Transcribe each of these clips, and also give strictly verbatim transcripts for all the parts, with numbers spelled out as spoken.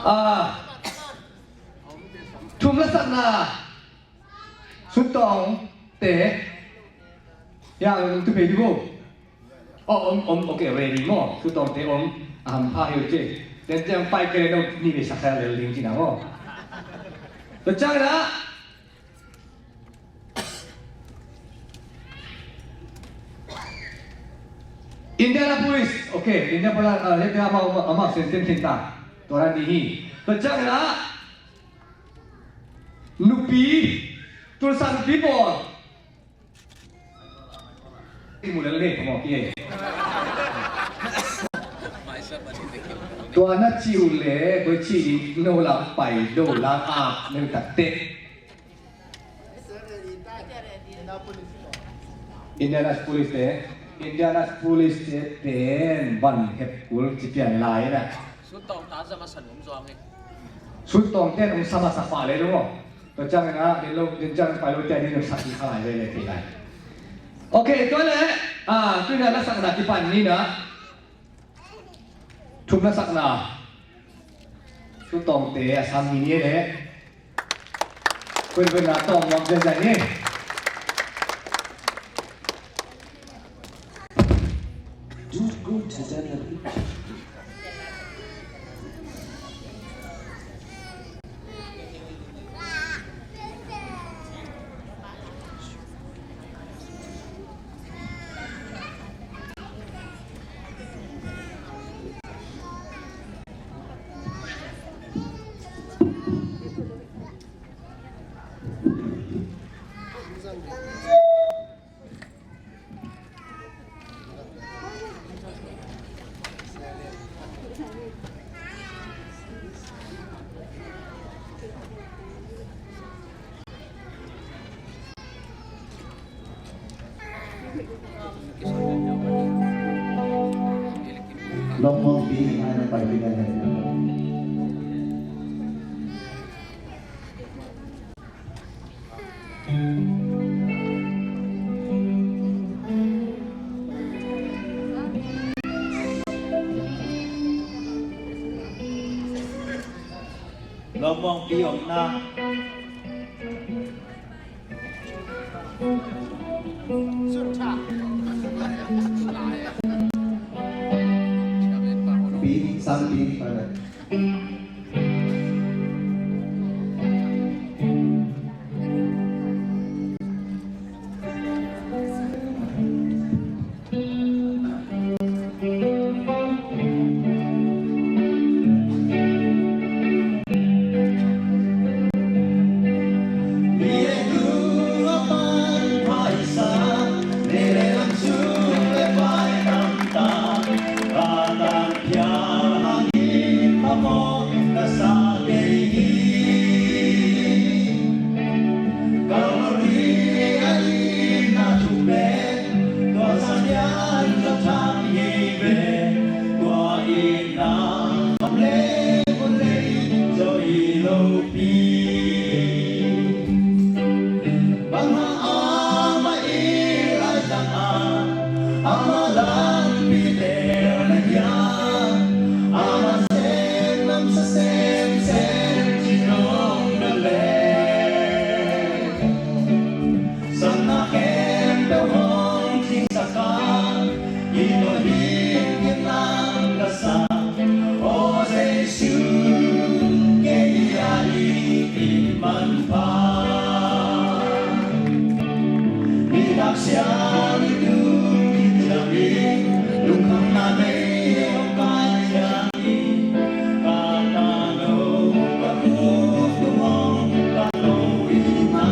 Ah, thum lasakna Sutawngte. Ya, tu pei di bo. Oh, om, om, okay, ready maw. Sutawngte om. Aham pha hiu ci. Then ciang pai kei le no ni le sakha le ling ci na maw. Tua ciang na. Indianapolis. Okay, Indianapolis, ah, heti amau, amau sen sen khinta. Tua na ni hi. Tua ciang na. Nupi, Tulsa nupi pawl. I mu lel ding, phamawh kei. Tua na ci uh leh, koi ci ding, no lam pai, no lam a, no tak teh. Indianapolis te, Indianapolis te pen van hep kul ci pian lai na. Sutawng ta za masa nuam zong e. Sutawng ten ong sa masa pah le lo. Tua ciang ina, din lo, din ciang pai lo te din lo sak i khalai le le kei lai. Okay, tua le, ah, tu ina lasakna kipan ni na. Thum lasakna. Sutawngte a sam ni ni le. Kuen kuen na tawng nuam zai zai ni. Do good to them that hate you. Lawmngawngpi, ai na pai pi na. Lawmngawngpi omna. Pi, Sam Pi, pai na. Bang hang amah i laitang ah amah lampi tel na hiam? Amah sem lamsa semsem ci nong na leh, sanna khempeuh hong cingsak a, i tua hi, gimnam ka sa. Aw Jesu, kei a i manpha. Nitak siang i tun kiciang in, lungkhamna nei hong kai ciang in, ka tano, ka khuk tung hong ka lo in a.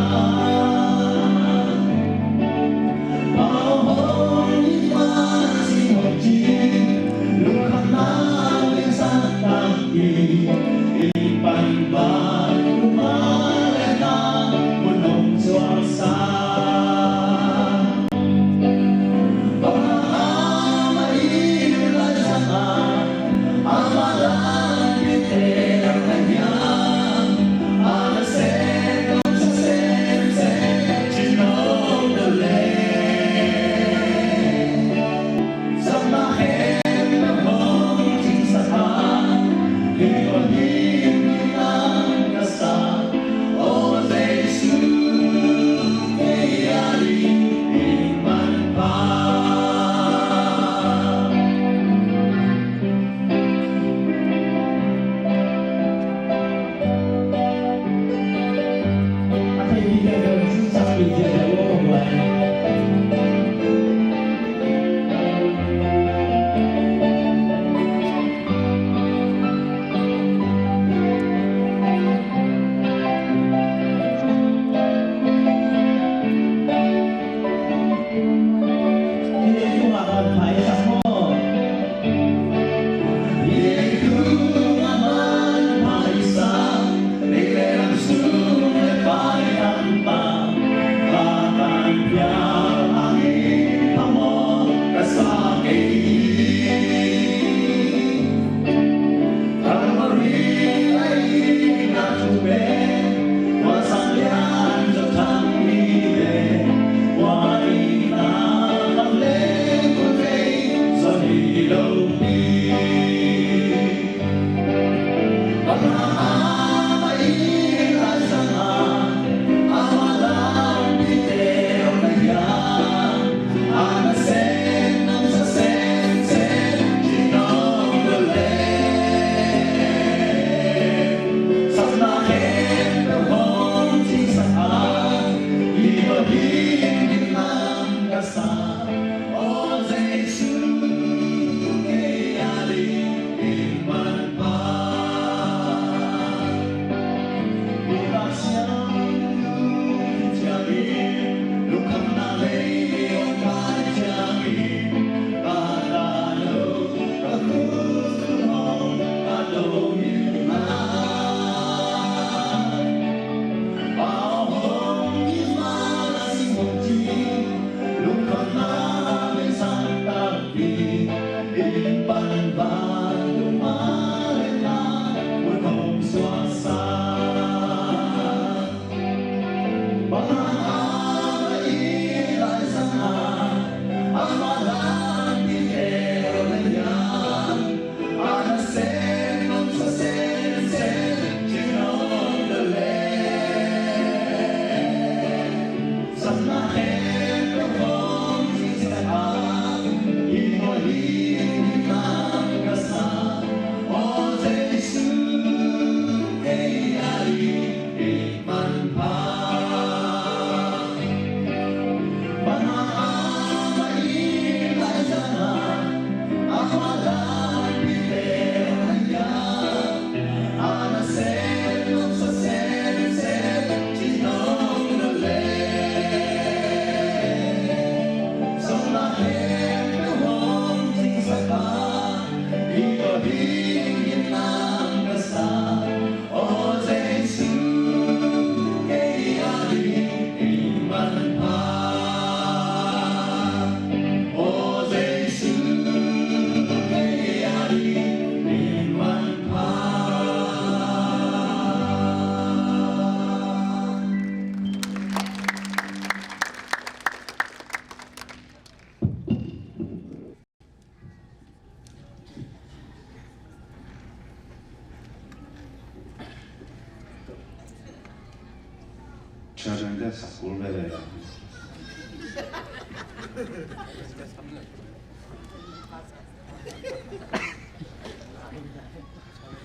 Sak kul ve le.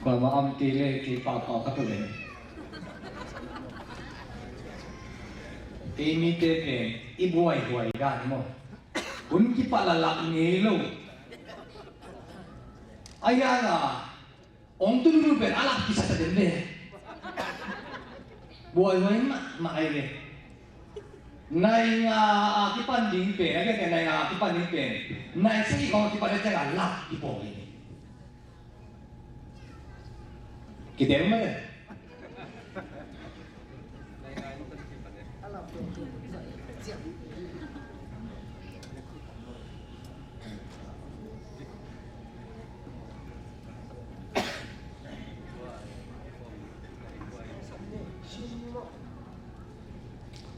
Kuamah om kei le kei pau pau ka tu le. Kei mite pen i buaihuai dan maw, hun kipahlak ngei lo. A hiang a ong tu dulu pen a lak kisa ta den le. Buaihuai mahmah ai ve. Nai nga a kipan ding pen, a gen nai nga a kipan ding pen, nai sagih khawng a kipan ding ciang a lak kipawl hi. Kitel mah le.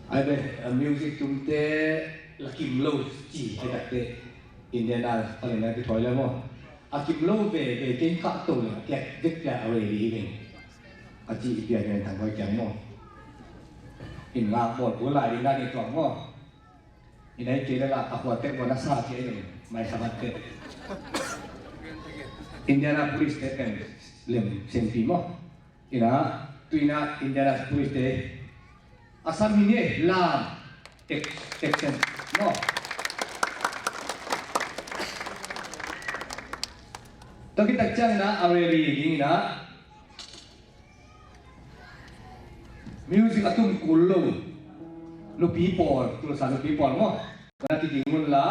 Ai ve, a music tumte la kim lo ci, ai takte Indiana paling a kithawi le maw. A kim lo veve kei khah to le, a kiak vek pia a ready hi veng. A ci i pia ngen thang hoi kiang maw. In ngak bawl kul lai ding dan i tuak maw. I nai kei le la a khua tek bawl a sa ci ai veng. Mai samat tek. Indianapolis te pen lem sempi maw. Ina, tuina Indianapolis te a sam hi ni, lam, tek, tek sen, no? Tua khit tak ciang ina, a ready ding ina, music a tum kul lo nupi pawl, Tulsa nupi pawl maw? Na kiding hun la.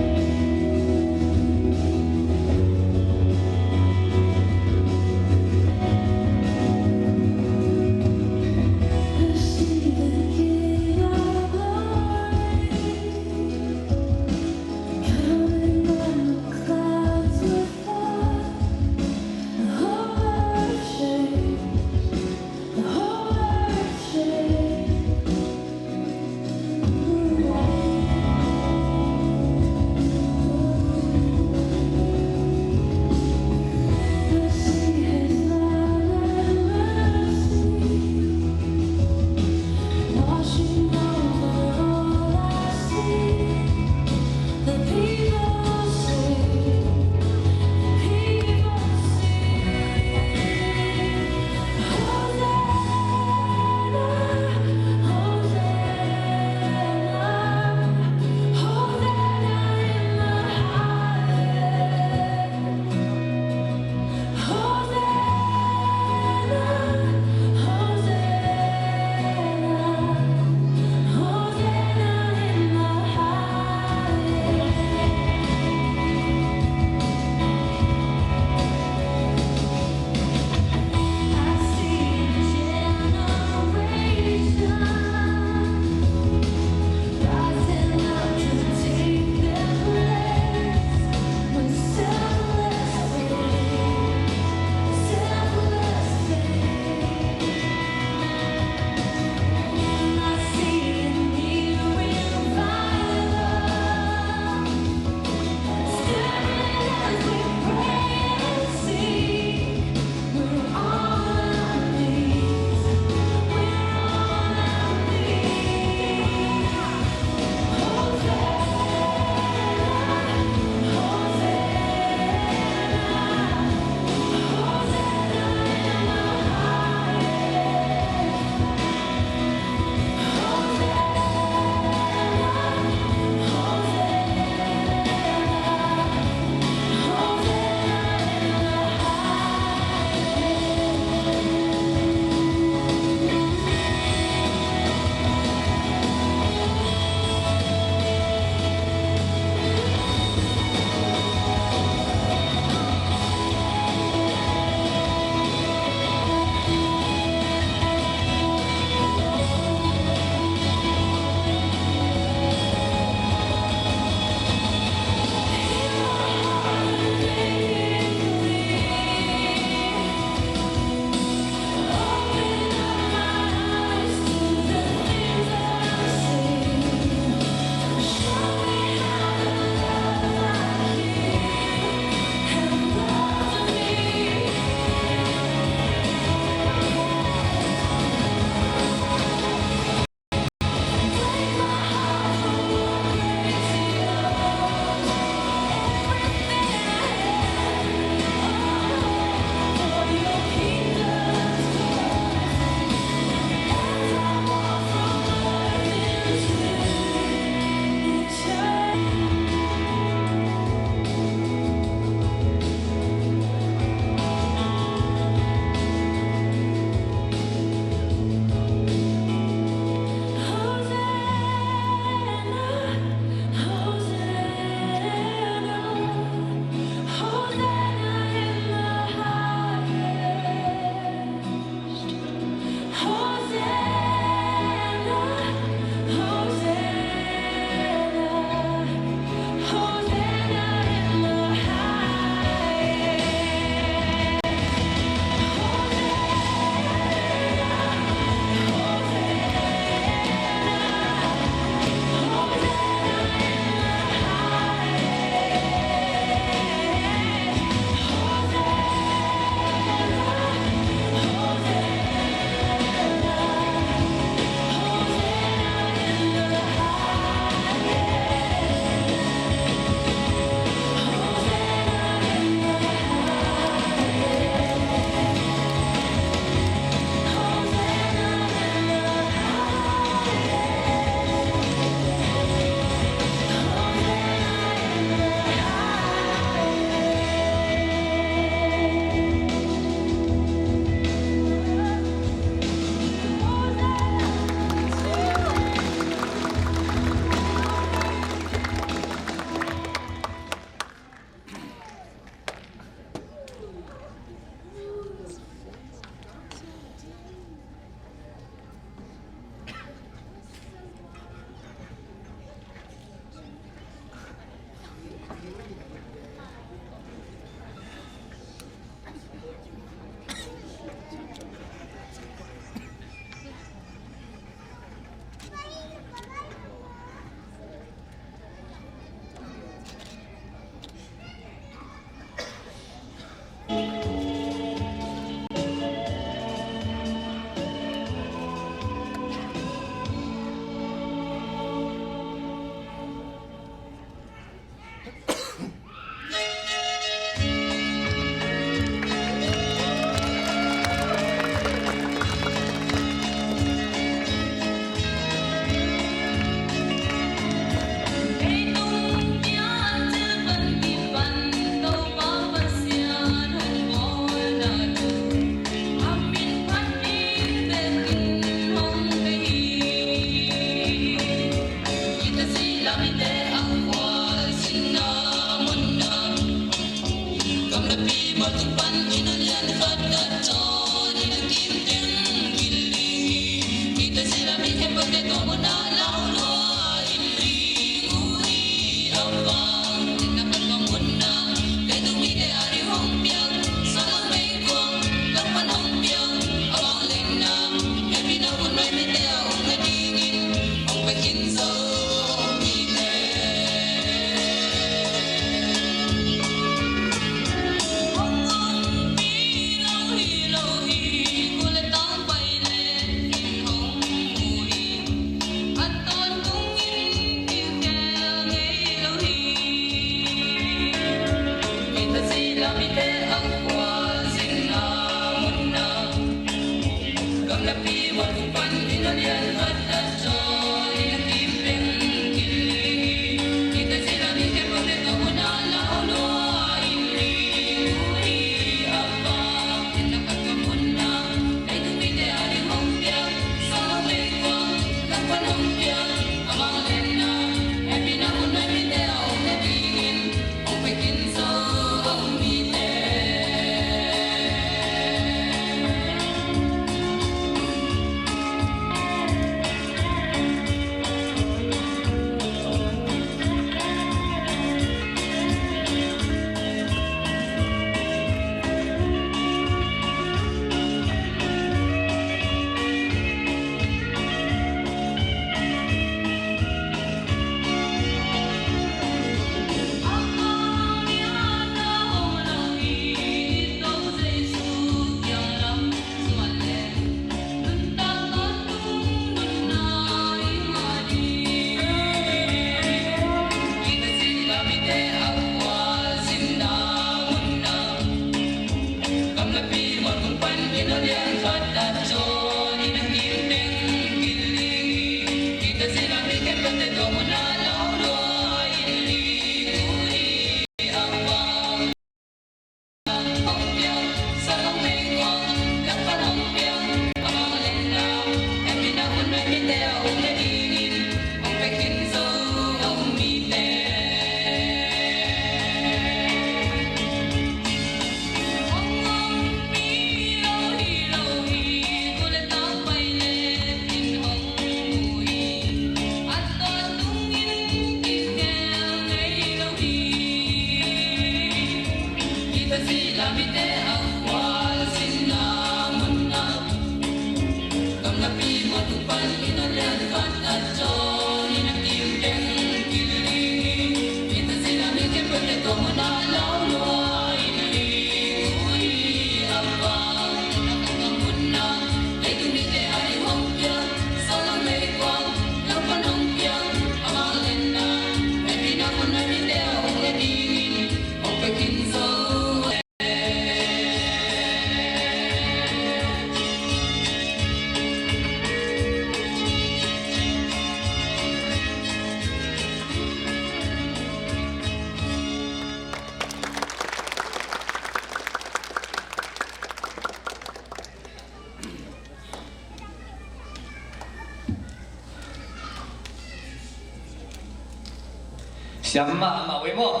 Siam mahmah uh hi maw.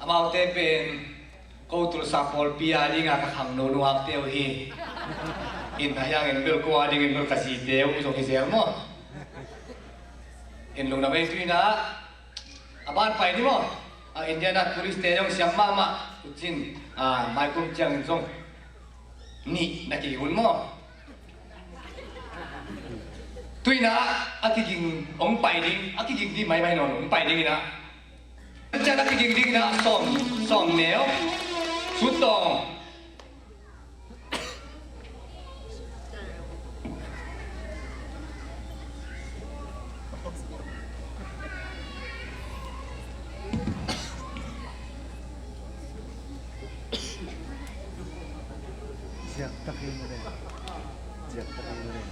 Amaute pen ko tulsa pawlpi a dingin ka khangno nuamte uh hi. In a hiangin bel ko a dingin bel ka zite uh zong hi zel maw. In lungdam ei. Tu-in ah a ban pai ni maw. A Indianapolis-te zong siam mahmah. Tu-in ah maikum ciangin zong nih na kiging un maw. Tu-in ah a kiging hong pai ding, a kiging ding maimai nawn, hong pai ding in ah. Ciang a kiging ding in ah sawm, sawm neu. Sut tawng. Ziak takin le. Ziak takin le.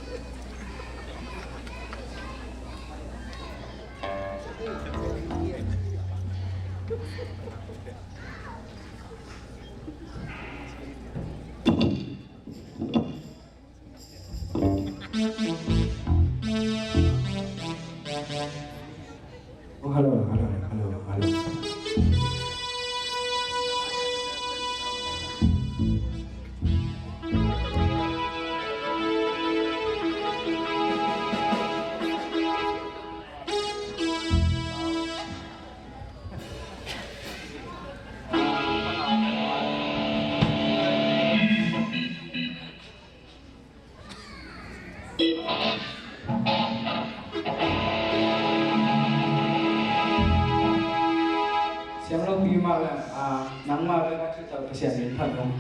Oh, hello, hello, hello, hello. Siam lo pi mah le, ah, nangmah bek a thito Pasian min phat ung.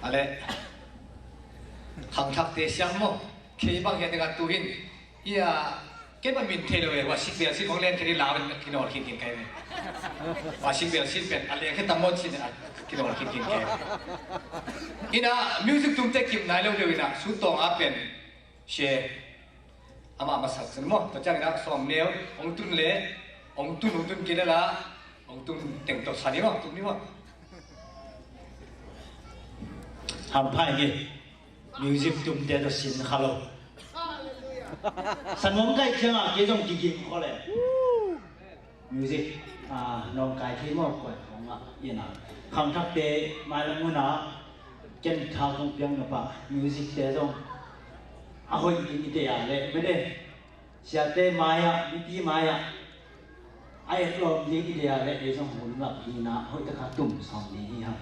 A le, khangthakte siam maw? Kei bang hian ding a tu hin, ia, kei bang min thei lo e, wa sik bel sik hong len kei ni lau in kinawl khin khin kai ve. Wa sik bel sik pen a leng khe tam maw chin a kinawl khin khin kai. Ina music tumte kim nai lo deuh ina, su tawng a pen, she, amah masak cun maw, tua ciangin ah sawm neu, hong tun le, hong tun, hong tun kei le la, hong tun teng tawh sa ni maw, tum ni maw. Hamphai nge, music tumte tawh sin kha lo. San hong kai ciangah kei zong kiging khaw le. Music, ah, nawngkai thei maw, kuai khawng ah, ina. Khangthakte mailam hunah, ken tha kong piang na pah, music te zong a hoih ding i deih a leh, mede, siate mai-ah, mipi mai-ah a etlawm ding i deih a leh, ei zong hun lak hi na, hoih taka tum sawm ding hi hang.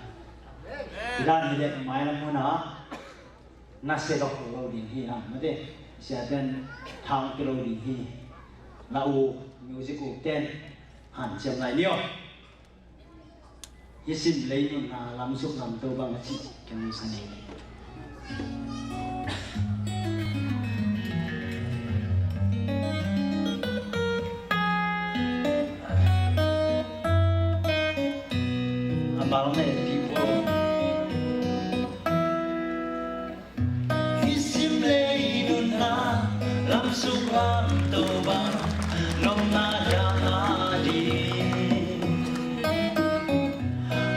Hi dan hi leh mailam hunah na se lo lo ding hi hang, mede, siaten thang ke lo ding hi. La u, music u ten hanciam lai ni aw. Hi sim lei nunna lamsuk lamto bang a cih keng sa ni. A mal nei pi po. Nisim lei nunna lamsuk lamto bang nopna dang a ding.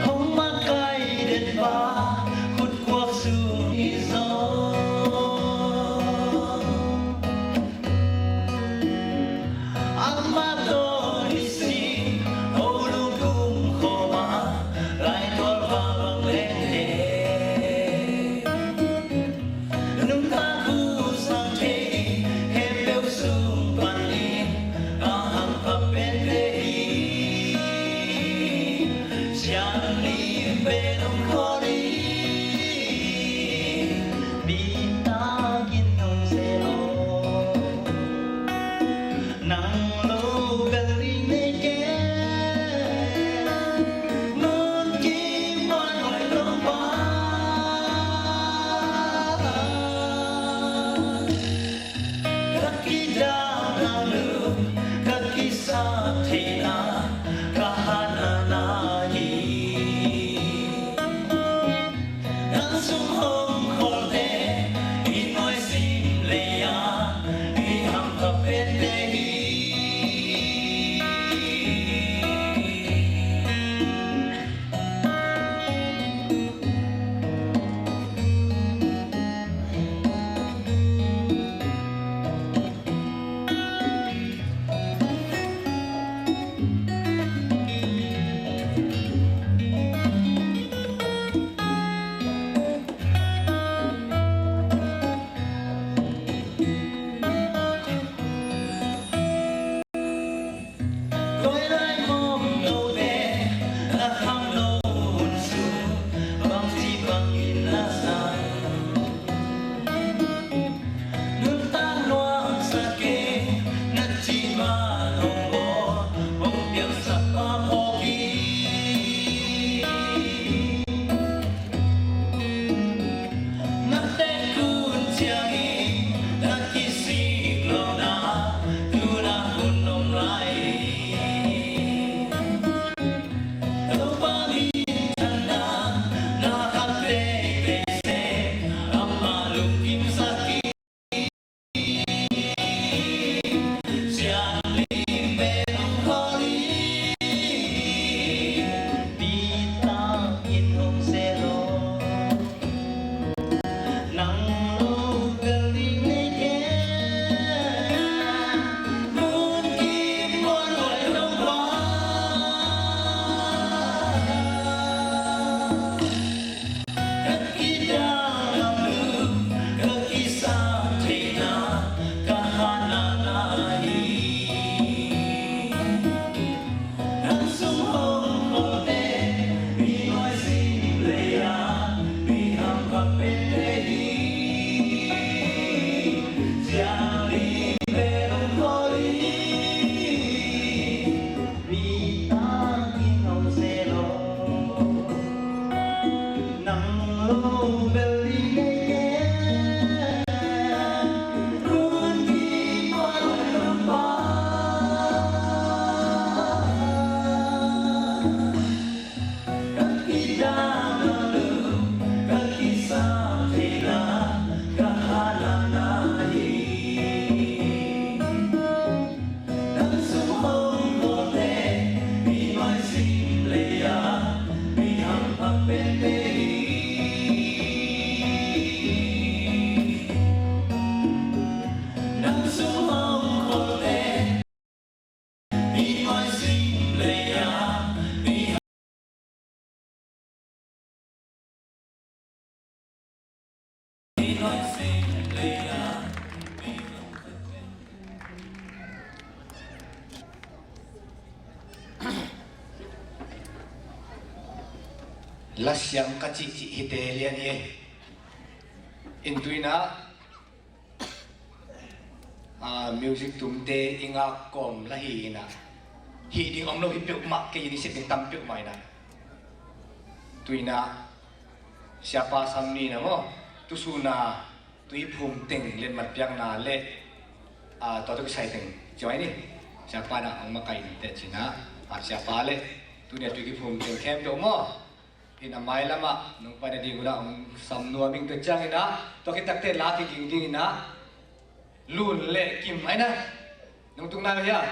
Hong makai den pa khutkuak sung i zaw. Lasiam ka cihcih hite lian hi. Intuina, ah, music tumte i ngak kawm la hi ina, hih ding om lo hi peuhmah kei in i sep ding tam peuhmah ina. Tuina, Siapa Sam ni na maw, tusuna, tui phum teng letmat piakna le, ah, tua tu kisai teng cioi ni. Siapa na ang makai ni te cina, ah, siapa le, tunia tui kiphum teng khempeuh maw. Ina mai lama nong pai na ding una ong sam nuam ing. Tua ciang ina, tua khit takte la kiging ding ina, Lun le Kim ai na. Nong tung nai hia?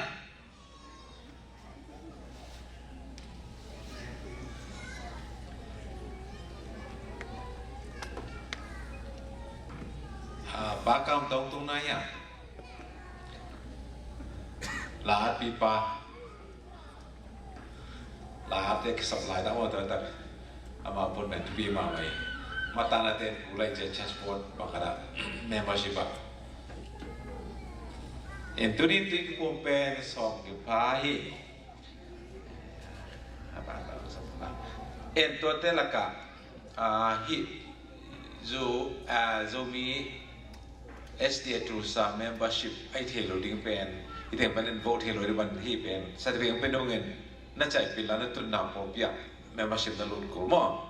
Ah, Pa Kam tong tung nai hia? La pi pa. La te kisap lai ta maw, ta ta. Ama pun men tupi ma mai. Matana ten kulai je church board bakada membership a. En tunin tui kipum pen sawm kipha hi. En tuate laka, ah, hi Zo, ah, Zomi S D A Tulsa membership ai thei lo ding pen, i teng panin vote thei lo ding ban hi pen, certificate pen dongin na chai pin la na tunna pawlpi ah membership na lut kul maw?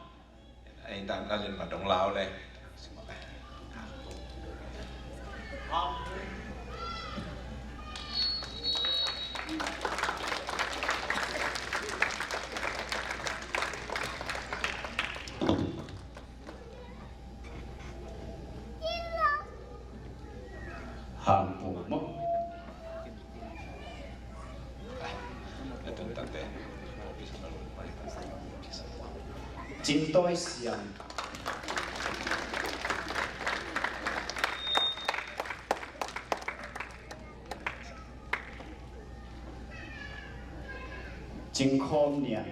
Ai dan la len ma dong lau le. Hang pum maw? Cing Tawi Siam. Cing Khawm Nian.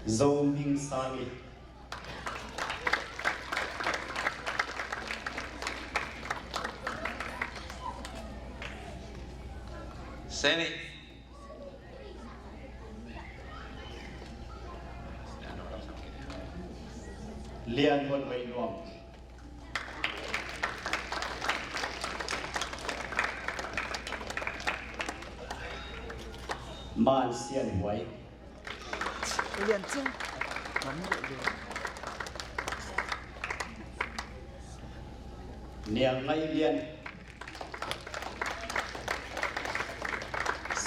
Zo Ming Sali. Seni. Lian Hon Hoi Nuam. Man Sian Huai. Lian Cing. Niang Ngai Lian.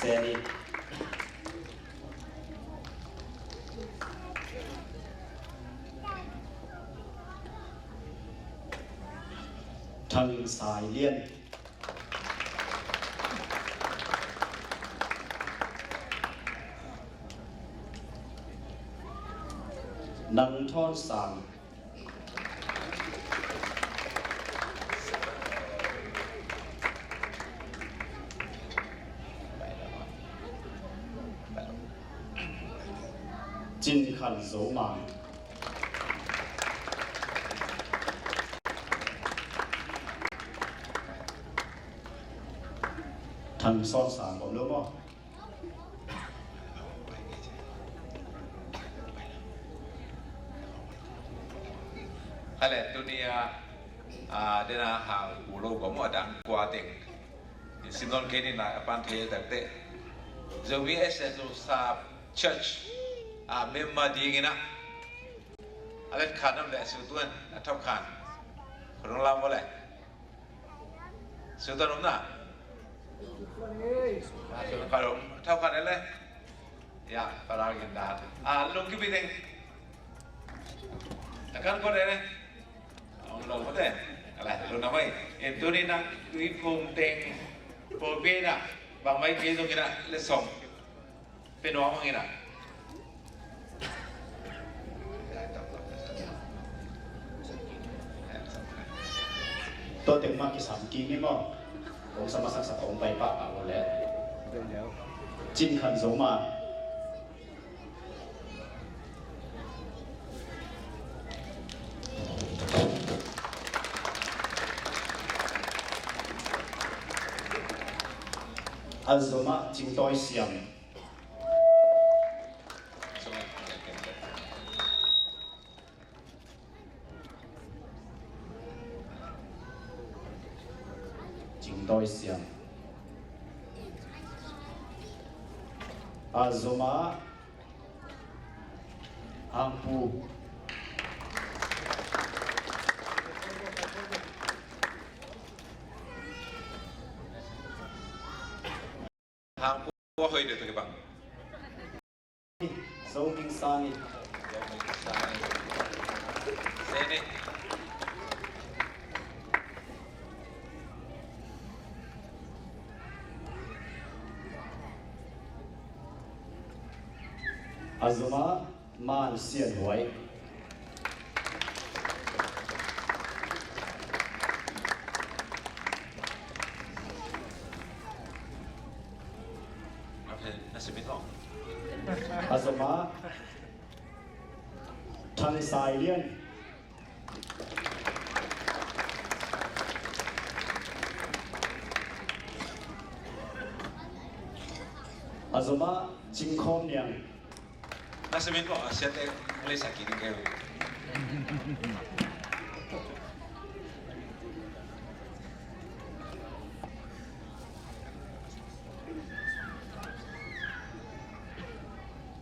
Seni. Thang Sai Lian. Nang Thawn Sang. Cin Khan Zo Mang. Thang Sawn Sang om lo maw? Hale, tunia, ah, dena hang ulo ko mo adang kua teng. Sinon kei ni na apan thei takte. Zomi S N Tulsa Church, ah, member dingina. A let khan nam le a siu tuan, a thau khan. Khun hong lam vo le. Siu tuan om na. A siu tuan khan om. Thau khan le. Ya, para ginda. A lung kipi teng. A kan ko le le. Ong lo mo te. Ala, lo na mai. Em tu ni nang tui phum teng. Pawlpi na. Bang mai kei zong ina le song. Pe nuam ang ina. Tua teng mah kisam kik ni maw? Kong sa masak sa kong pai pah pah lo le. Cin Khan Zo mah. A zomah Cing Tawi Siam. Cing Tawi Siam. A zomah Hang Pu. Hang Pu a hoih deuh tawh kibang. Zo Ming Sang in. Zo Ming Sang in. Sen in. A zomah Man Sian Huai. A zomah Thang Sai Lian. A zomah Cing Khawm Niang. Na simin ko a siate English a kini keu.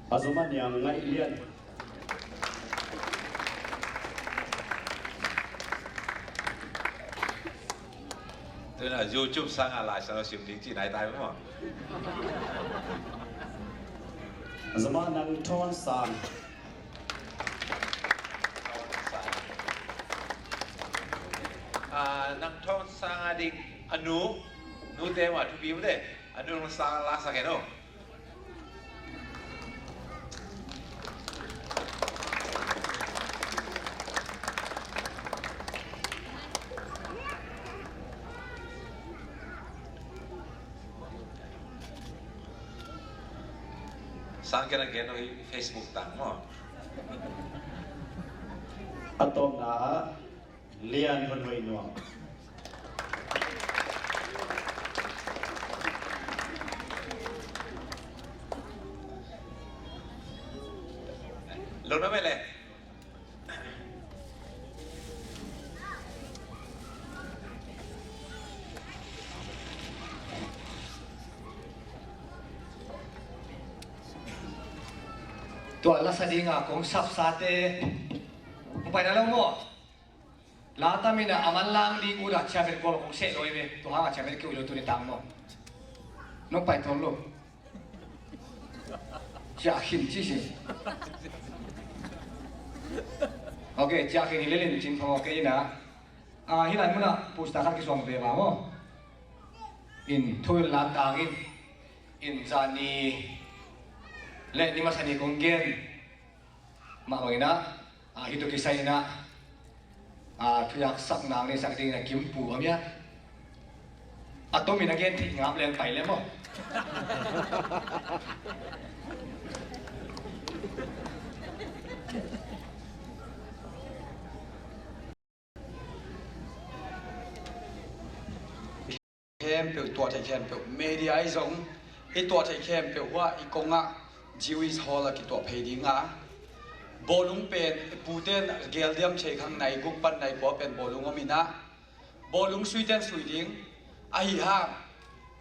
A zomah Niang Ngaih Lian. Tuna YouTube sanga Lai Siangtho sim ding ci nai tai maw? A zomah Nang Thawn Sang. Ah, Nang Thawn Sang a ding a nu, nute mah thupi mate, a nu Nang Sang la sak hen aw. Sang kena gen hi Facebook tang maw. A tawpna ah Lian Hun Hoih Nuam. Lo na mele. Tua lasa dinga kong sapsate hong paina lo maw? Lata mina a manlang ding uda chairman kua kong seh lo ive. Tua hanga chairman keu ilo tuni tang maw? Nong pai ton lo. Ciah khin ci si. Ok, ciah khin hi lelin cin phong ok ina. Ah, hi lai muna poster khat kisuang ve va maw? In thu in la tangin in zani le ni masa ni kong gen. Mah bangin ah, ah, hih tawh kisai in ah, ah, thuyak sak nang le sak ding in a kimpu a mia. A tomin a gen theih ngap leng pai le maw. Khempeuh tuah theih khempeuh media ahi zong i tuah theih khempeuh hua i kongah Jewish Hall a kituah phei dinga bawlung pen i puten geldiam thei khang nai guk pan nai kua pen bawlung om inah bawlung suiten sui ding ahi hang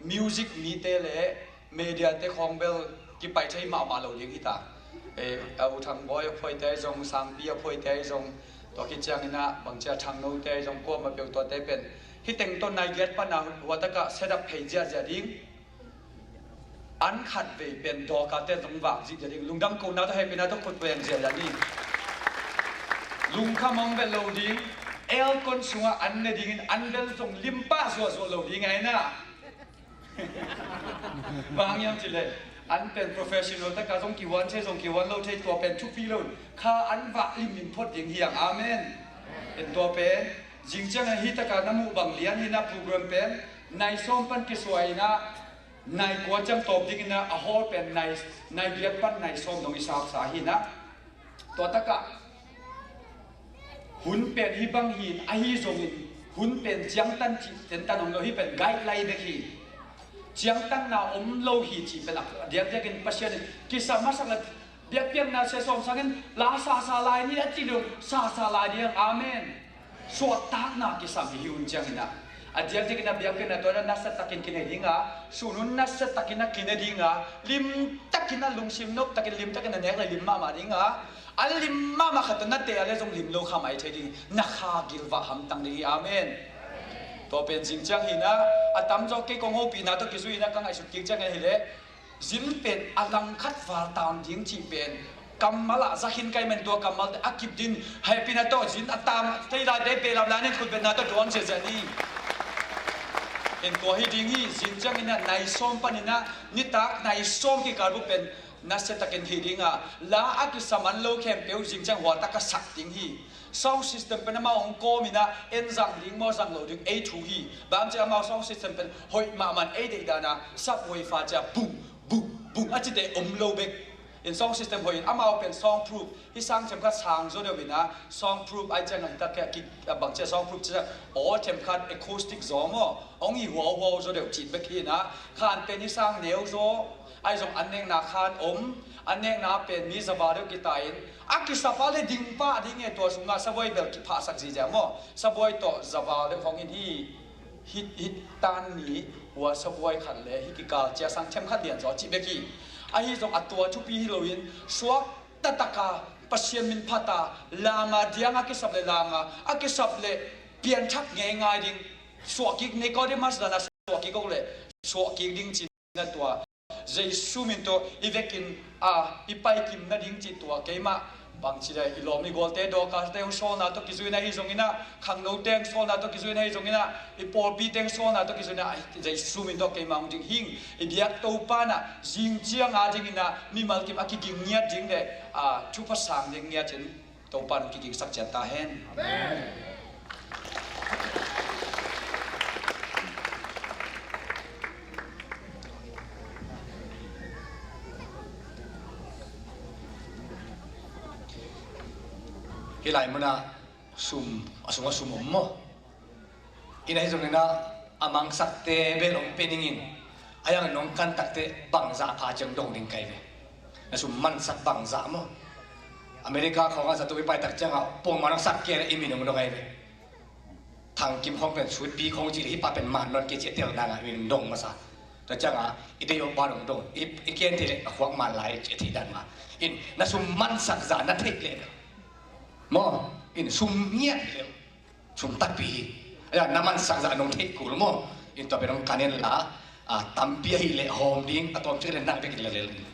music mite le media te khawng bel kipai thei mahmah lo ding hita. Eh, a U Thang Bawi a phuaite ahi zong, Sangpi a phuaite ahi zong, tua khit cianginah bangcia Thangnote ahi zong, kuamah peuh tuate pen hih teng tawh nai giat pana huatakah set up phei ziahziah ding. An khat vei pen dawkate zong vak zihziah ding. Lungdam kona tawh hehpihna tawh khut veng ziahziah ni. Lungkham hong vet lo ding. Aircon sungah an ne dingin an bel zong limpa zuahzuah lo ding ahi na. Bang hang hiam cih leh an pen professional taka zong kihuan thei, zong kihuan lo thei, tua pen thupi lo. Kha an vah limlim phot ding hi hang. Amen. En tua pen zing ciangin hih taka na muh bang lian hi na program pen Nai sawm pan kisuai in ah, nai kua ciang tawp dingin ah, a hawl pen nai, nai giat pan nai sawm dong i sapsa hi in ah. Tua takah hun pen hih bang hi in, ahi zongin hun pen ciangtan cih tentan om lo, hih pen guideline bek hi. Ciangtanna om lo hi cih pen a diakdiakin Pasian in kisam masak le, biakpiakna sia sawm sangin la sasa lai ni a ci lo, sasa lai ni ang. Amen. Suahtakna kisam hi hi hun ciangin ah. A diakdiakin a biakpiakna tua na nasa takin kinei ding a, sun hun nasa takin a kinei ding a, lim takin a lungsim nop takin lim takin a nek le lim mahmah ding a, a lim mahmah khat na te a le zong lim lo kha mai thei ding, na kha gilvah hamtang ding hi. Amen. Tua pen zing ciang hi in ah, a tamzaw kei kong hopihna tawh kizui in ah ka ngaihsut kik ciang hi leh, zin pen a langkhat val tam ding cih pen kammal ah za khin kai men, tua kammalte a kip din hehpihna tawh zin a tam thei lai te pehlam lai nen khutbetna tawh tuang ziahziah ni. In tua hi ding hi. Zing ciangin ah nai sawm panin ah nitak nai sawm kikal buk pen nasia takin hi ding a, la a kisa man lo khempeuh zing ciang hualtak ka sak ding hi. Sound system pen amau hong kawm in ah, en zang ding maw zang lo ding ei thu hi. Bang ci amau sound system pen hoih mahmah, ei deih dan a, subwoofer ci a, bung bung bung a cite om lo bek. In sound system hoih in, amau pen soundproof, hih sang themkhat sang zaw deuh in ah, soundproof ai ciang a hi tak a ki, a bang ci a soundproof ci a, aw themkhat acoustic zaw maw, hong hi huauhuau zaw deuh cih bek hi in ah, khan pen hih sang neu zaw, ai zong an nekna khan om, an nekna pen mi za val deuh kitai in, a kisap a le ding pah ding e, tua sungah sabuai bel kiphahsak zizia maw, sabuai tawh za val deuh hong in hi, hih, hih tan ni hua sabuai khat le hih kikal cia sang themkhat lian zaw cih bek hi. Ahi zong a tua thupi hi loin suak taktak a Pasian min phat a, lama diang a kisap le lama a kisap le pianthak ngeingai ding, suahkik Nicodemus dan a suahkik awk le suahkik ding cih na tua Jesu min tawh i vekin a i paikim nading cih tua keimah bangci le i lawm i gualte, Dorcas te hong sawlna tawh kizui in ah, ahi zongin ah khangno te hong sawlna tawh kizui in ah, ahi zongin ah i pawlpi te hong sawlna tawh kizui in ah, Jesu min tawh keimah hong ding hing. I biak Topa in ah zing ciang a dingin ah mimal kim a kiging ngiat ding le a thupha sang ding ngiat in Topa in hong kigingsak ciat ta hen. Amen. Hih lai munah sum, a sungah sum om maw? Ina hi zongin ah a mangsakte bel hong pia ning in, a yang nong kan takte bangzah pha ciang dong ding kai ve. Na sum mansak bangzah maw? America khawngah zato i pai tak ciangah pongman hong sak kei le i min hong dong ai ve. Thang Kim khawng pen sweet pea khawng cih le hih pa pen man nawn kei cih a tel dangah i min hong dong masa. Tua ciangah i deih awk ban hong dong, i, i ken thei le a khuak man lai cih a theih dan mah. In na sum mansak zah na theih leh maw, in sum ngiat leh sum takpi hi. Aia, na mansak zah nong theih kul maw? In tua pen hong kan in la, a, tampi ahih leh hawm ding, a tawm cik leh nang bek in lel in.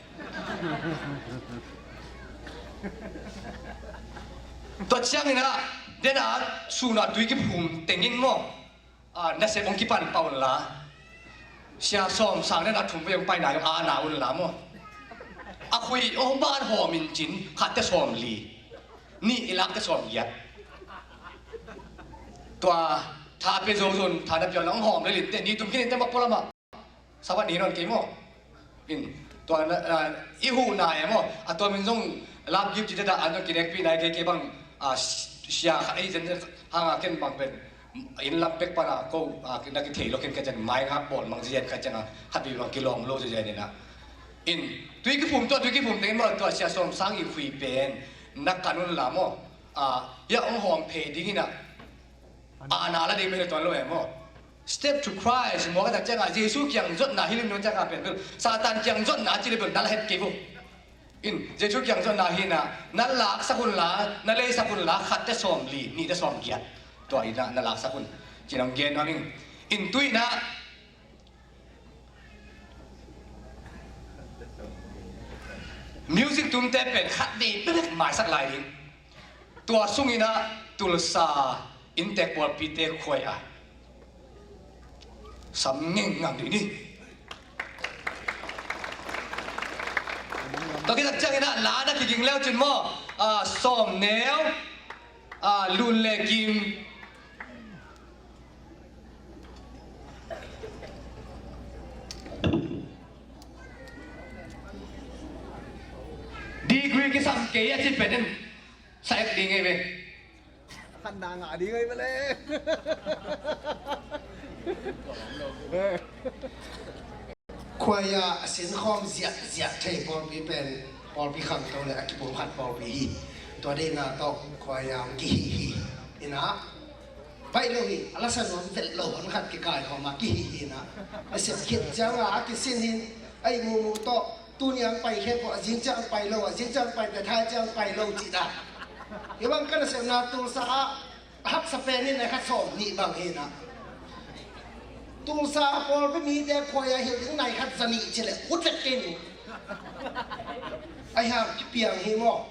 Tua ciangin ah, den a, sun a tui kiphum teng in maw? A, nasep hong kipan pah un la. Sia Sawm Sang den a thum vei hong paina zong a na un la maw? A khui hong ban hawm in cin, khatte sawm li. Nih i lakte sawm giat. Tua tha pia zo zon, tha na pia hong hawm lel in te, ni tum khin in te mah pualam ah. Sabbath ni nawn kei maw? In, tua na, na, i huhna e maw? A tua min zong lap gip ci te dah, an zong kinekpih nai kei, kei bang, a, sia khat ei zen hang a ken bang pen. Inn lam pek pan a ko, a, na kithei lo ken ka cian mai ngak bawl mang zian ka cian a, khat bi bang kilawm lo zian in a. In, tui kiphum tua, tui kiphum teng in maw tua Sia Sawm Sang i khui pen, na kan un la maw? A, ya hong hawm phei ding in a. A na la ding pen tuan lo e maw? Step to Christ, maw ka tak ciangah, Jesu kiang zotna hi lim dong ciangah pen bel, Satan kiang zotna ci le bel, na la het kei vo. In, Jesu kiang zotna hi na, na laksak un la, na leisak un la, khatte sawm li, nihte sawm giat. Tua hi na, na laksak un. Ci nong gen nuam ing. In tui na, music tumte pen khat vei bek maisak lai ding. Tua sungin ah Tulsa inntek pawlpite khuai a sam ngengngang dih ni. Tua kitak ciangin ah la na kiging leu cin maw? Ah, sawm neu, ah, lun le kim. Kisam kei a ci pen in sa ek ding ei ve. Khan na ngah ding ei ve le. Khuaia a sinkhawm ziahziah thei pawlpi pen pawlpi khangto le a kipumkhat pawlpi hi. Tua deihna tawh khuaia hong kihih hi. Inah baih lo hi, a lasa nuam vet lo hon khat kikaikhawm a kihih hi inah. A sep khit cianga a kisin hin a ihmuhmuh tawh tuni ang pai khek uh a zing ciang pai lo, a zing ciang pai pia thai ciang pai lo cih dah. Hi bang ka nasepna Tulsa ah a haksa pen in a kha sawm nih bang hi inah. Tulsa a pawlpi mite khuaia hilh ding nai khat za nih ci le ut vet kei ni. A hiam kipiang hi maw?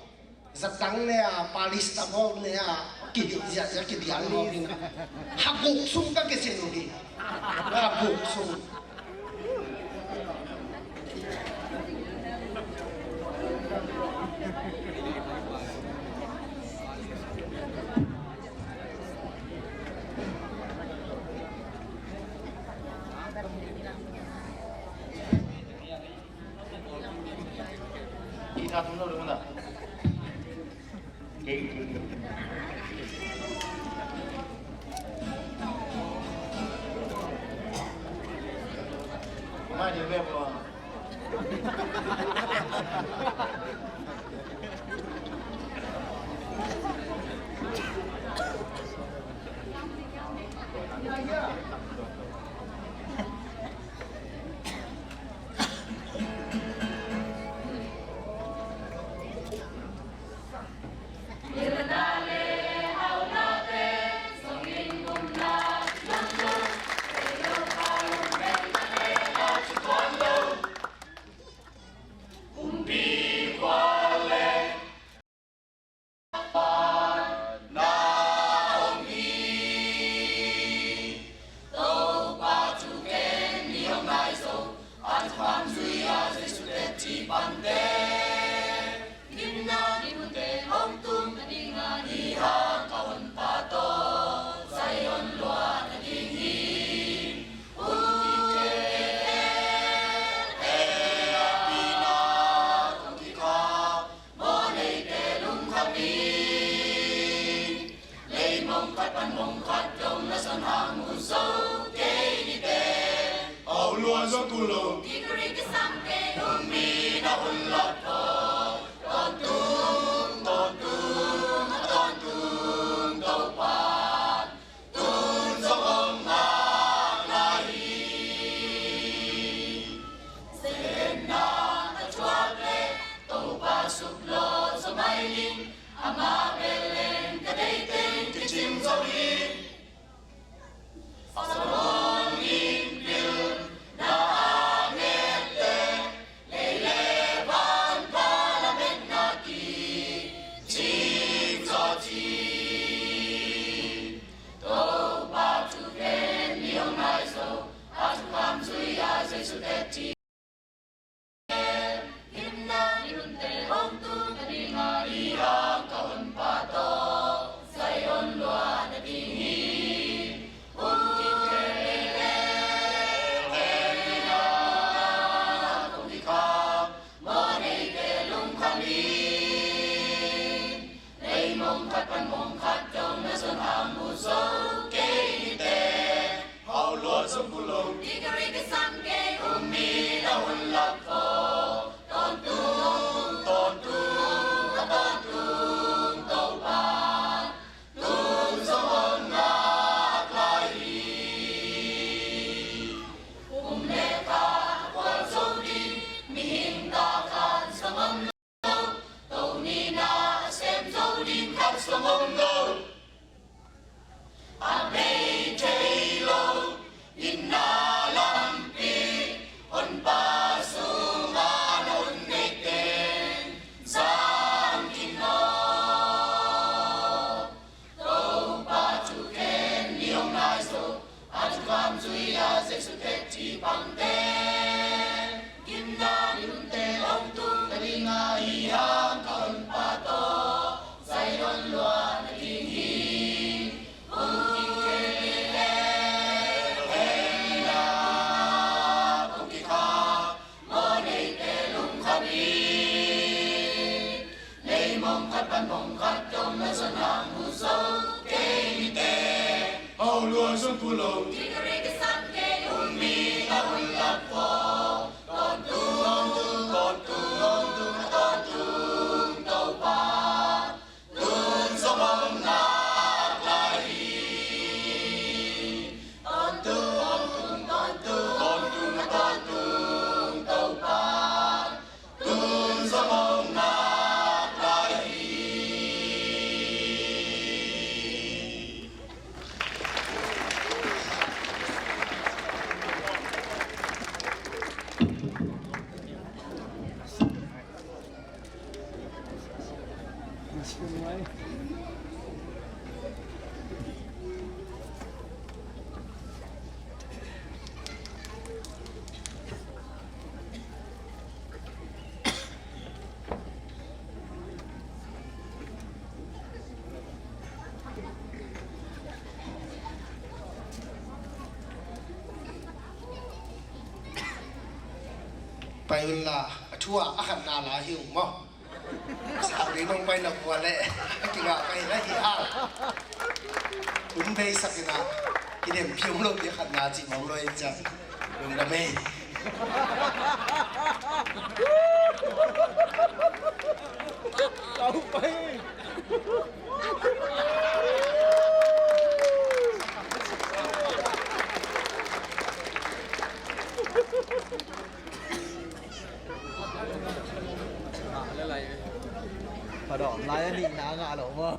Zatang ne a, palis tabawk ne a, kihilh ziahziah kidiang mawk in a. Habuk sung ka kisin uh hi. Habuk sung. Leimong khat pan mong khat dong na son hang mu zo kei ni te. Au lua zo ku lo. Degree kisam kei um mi na hun lot ko. Tawntung, tawntung, a tawntung Topa. Tun zong hong ngak lai hi. Zenna a thuak le Topa suk lawh zaw mai ning. Amah bel leng ka deih teng kicing zo hi. Solomon in pil na a ngette lei le van pha lametna kicing zaw ci. Topa thu pen mi hong nai zo a thukham zui a Jesu teci. Himna mi hunte hong tung a ding a i hang ka honpa tawh Zion luah na ding hi. Hun kik kei le hei na kong kikham mawh neite lungkham hi. Leimong khat pan mong khat dong na zon hang mu zo kei ni te. Hau lua zong ku lo. Degree kisam kei um mi na hun lak ko. Tawntung, tawntung, a tawntung Topa. Tun zong hong ngak lai hi. Um le kha a khual zo ding mihing ta khat zong om lo. Toni na a sem zo ding khat zong om lo. A bei thei lo itna lampi honpa sungah na hun neite zang khin aw. Topa thu khen ni hong nai zo a thukham zui a Jesu teci pangte. Gimna mi hunte hong tung ka ding a i hang ka honpa tawh Zion luah na ding hi. Hun kik kei le hei na kong kikham mawh neite lungkham hi. Pai un la, a thu a, a khatna la hi ung maw. Sau ding nong pai na kua leh a kingah pai na hi hal. Hun beisak in a kidem pium lo pi a khatna cih mong lo in ciang. Lungdam ei. Sau pai. Padawm lai a nihna ngah lo maw?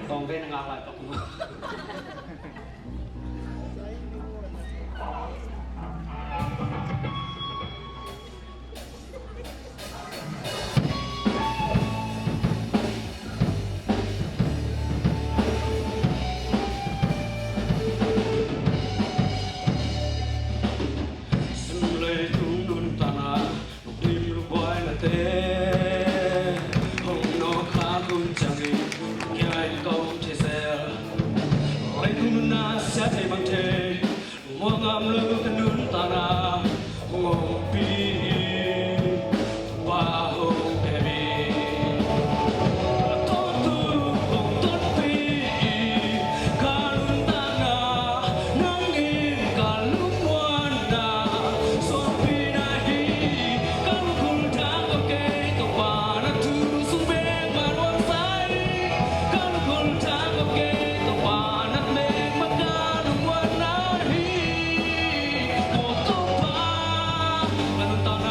Tawng vei na ngak lai tawk. Sim leitung nuntakna, lungdim lungbuainate, hong nawk khak hun ciangin, kia in kong thei zel. Leitung nunna sia thei mang thei, lungmuang ngam lo ka nuntakna, hong hongpi hi. Pa hong pia mi. Tawntung hong tonpih hi. Ka nuntakna nang in ka lungmuanna, sawpina hi. Ka lungkhul thang kei, Topa na thu sung bek man huang sa hi. Ka lungkhul thang kei, Topa na bek man ka lungmuanna hi. Aw Topa, ka nuntak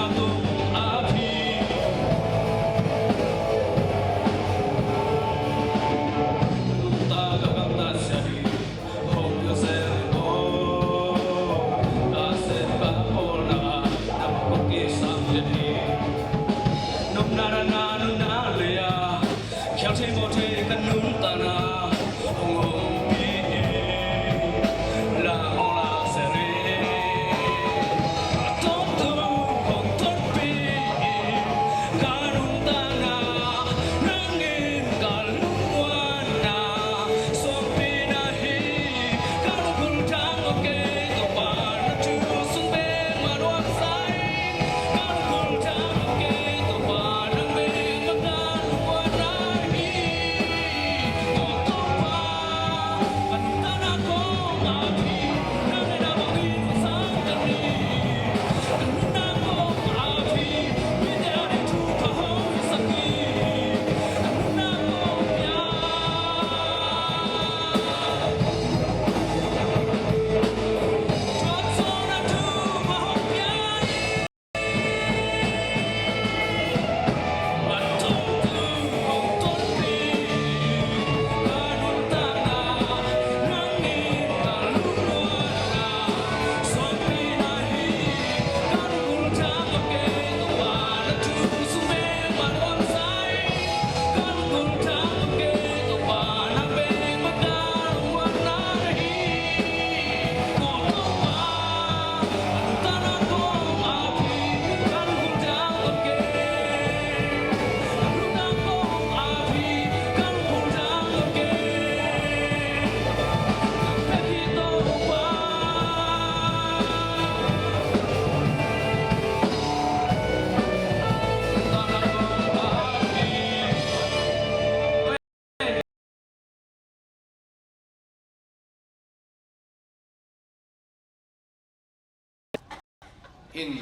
In,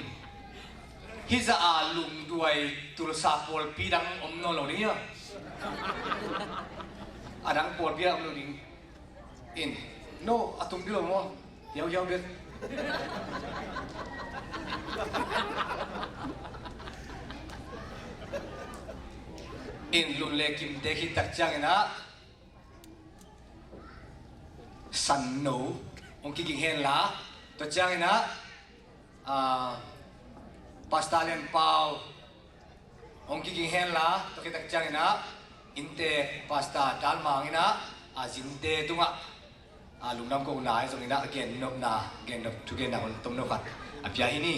hih zah a lungduai tulsa pawlpi dang om nawn lo ding hi a. A dang pawlpi dang om lo ding. In, no, a tum ding lo maw? Hiauhiau bek. In, Lun le Kimte khit tak ciangin ah, Sanno hong kiging hen la, tua ciangin ah, ah, Pastor Lian Pau hong kiging hen la, tua khit tak ciangin ah, innte Pastor Dal Mang in ah, a zinte tungah, a lungdam kohna ahi zongin ah, a gennopna, gennop, thugenna hong tomno khat a pia hi ni.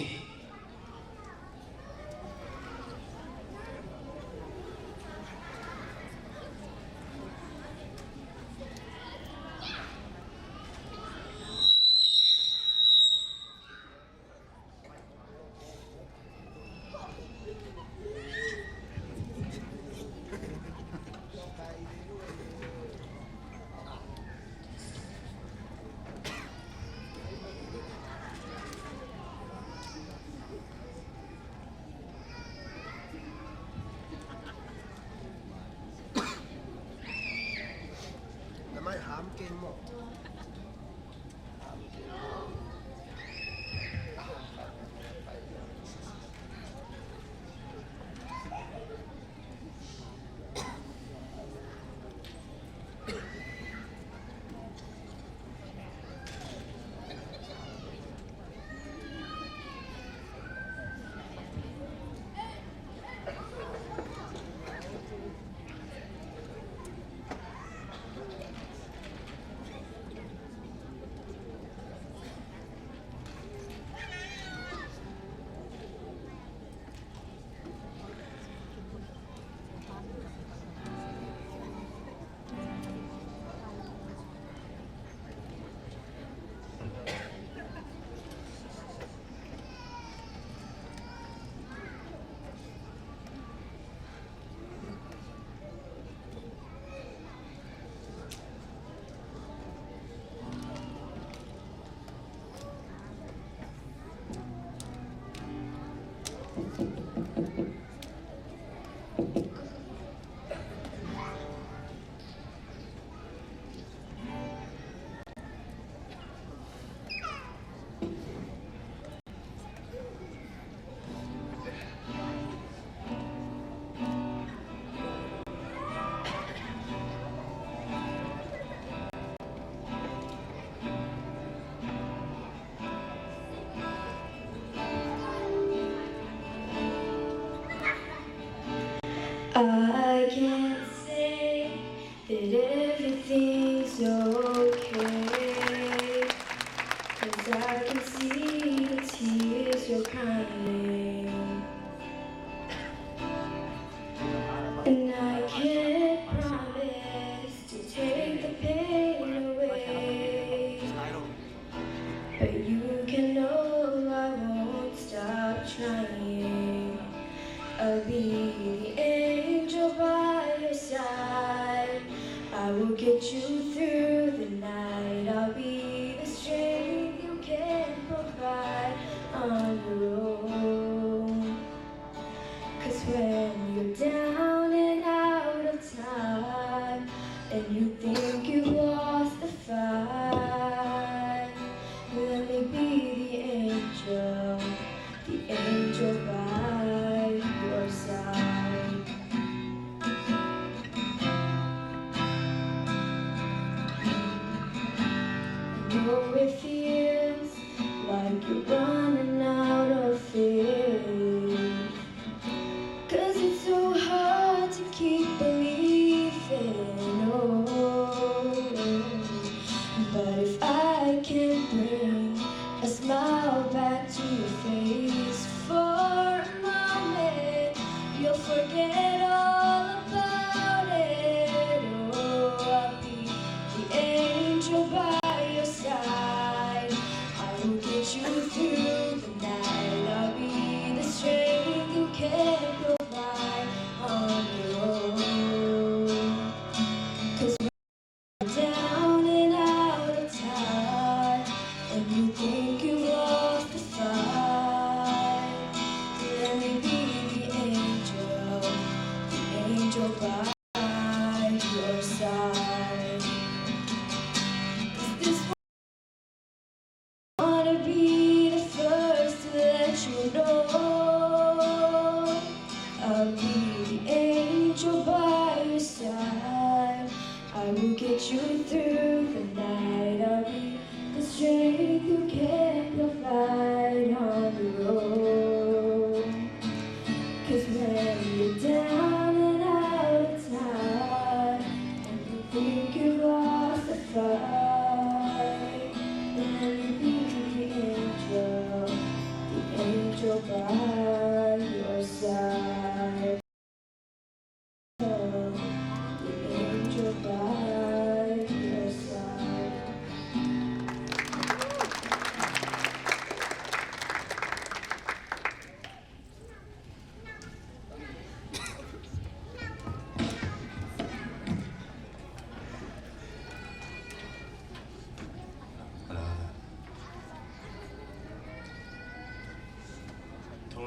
Na mai ham keng maw? I can't say that everything's okay, 'cause I can see the tears you're crying. And I can't promise to take the pain away, but you can know I won't stop trying. I'll be the angel by your side. I will get you through the night. I'll be the strength you can't provide on your own. 'Cause when you're down and out of time and you think you've lost the fight, let me be the angel, the angel by your side. I know it feels like you're running out of faith, 'cause it's so hard to keep believing. Oh, but if I can bring a smile back to your face for a moment, you'll forget all about it. Oh, I'll be the angel by your side. I will get you through the night. I'll be the strength you can't provide on your own. 'Cause when you're down and out of time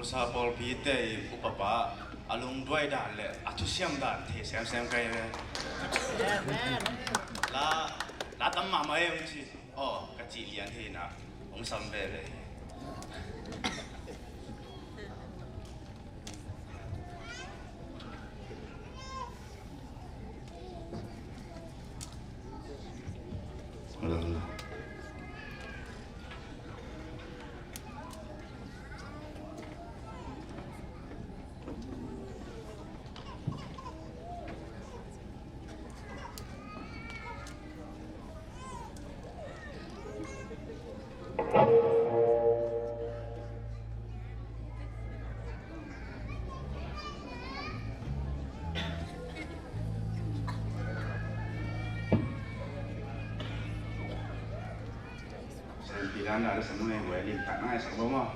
Sa pawlpite i upapa a lungduai dan le a thusiam dan thei semsem ka hi ve. La, la tam mahmah e, hong ci. Aw, ka cih lian hi na, hong sam veve hi. Selfie dan dah ada semua yang boleh lipat, nah, sama.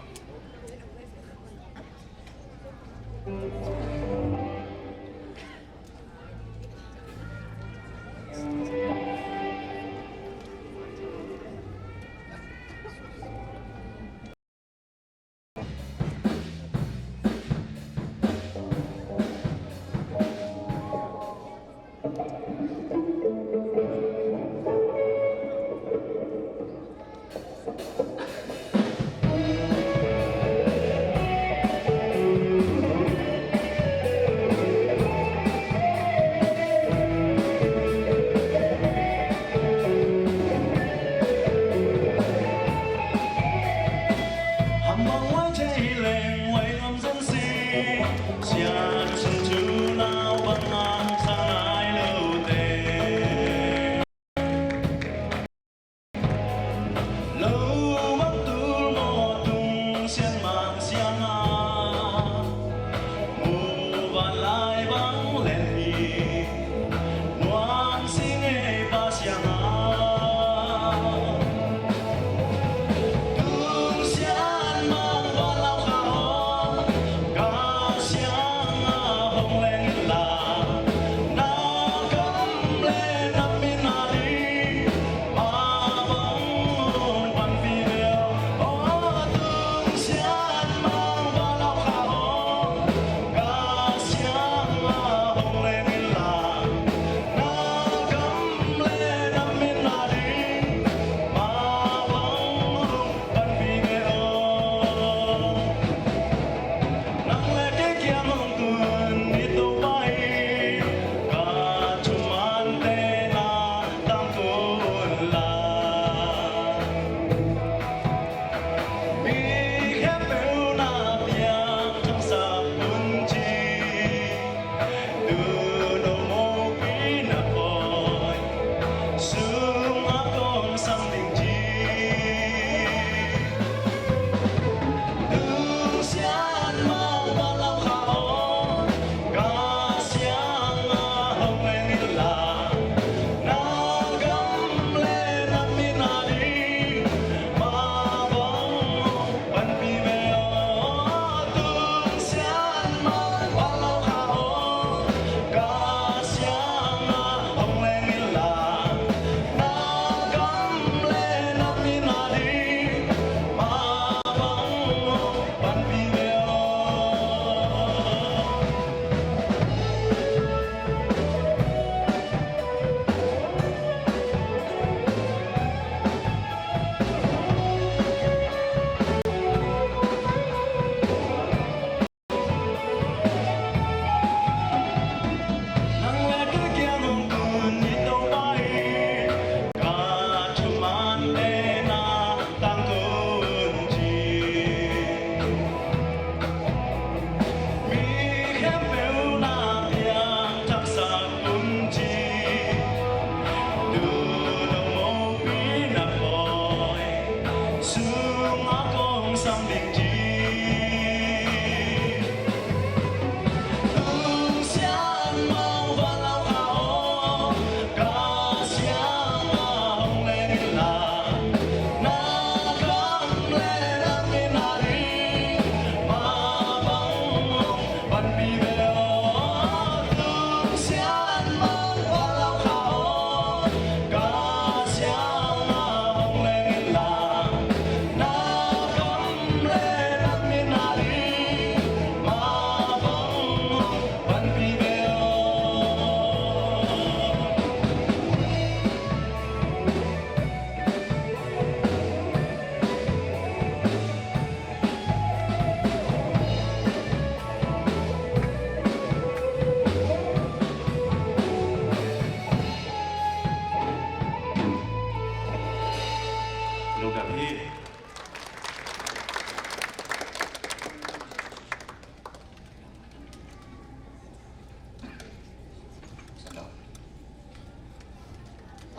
Lam hi.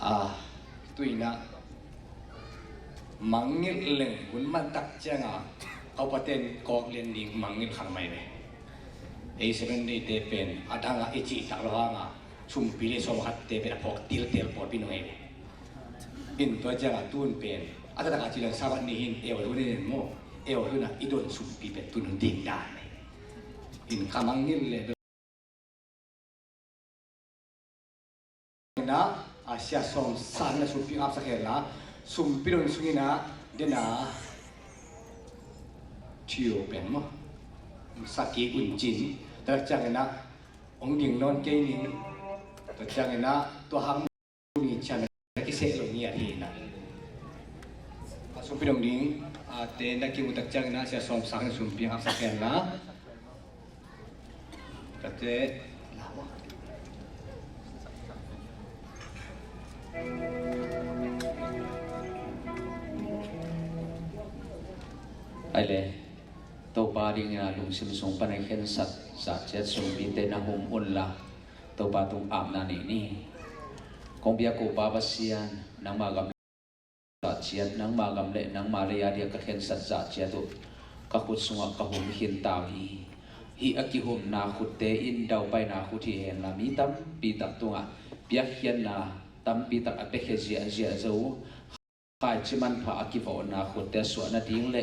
Ah, tuina mangngilh leng hun mantak cianga ka upaten kawk lian ding mangngilh khang mai ve. Ei Seventh Day te pen a danga i cihtak lo hanga sumpi le sawm khatte pen a phawk tiltel pawlpi nung ei ve. In tua cianga tun pen a taktak a ci leng Sabbath ni hin ei hun in maw, ei huna i don sumpi pen tun hun ding dan ei. In ka mangngilh le ina a sia sawm sang na sumpi apsak henla sumpi don sungina dena thio pen maw saki uncin tak ciangina ong ding nawn kei ning tak ciangina tua hang ni cian kiseh lo ni a hi na a sumpi dong ding a te na kimu tak ciangina sia sawm sang na sumpi apsak henla Tate. Ai le, Topa dingin a lungsim sung pan a khensat zah ciat sumpite na hum unla Topa tung apna nei ni. Kong biak uh Pa Pasian, nangmah gam zah ciat, nangmah gam le nangmah lei a dia ka khensat zah ciat uh ka khut sungah ka hum khin ta uh hi. Hih a kihumna khutte in daupaina khut hi henla mi tampi tak tungah piakkhiatna tampi tak a piakhia ziahziah zo. Khaici manpha a kivawhna khutte a suah nading le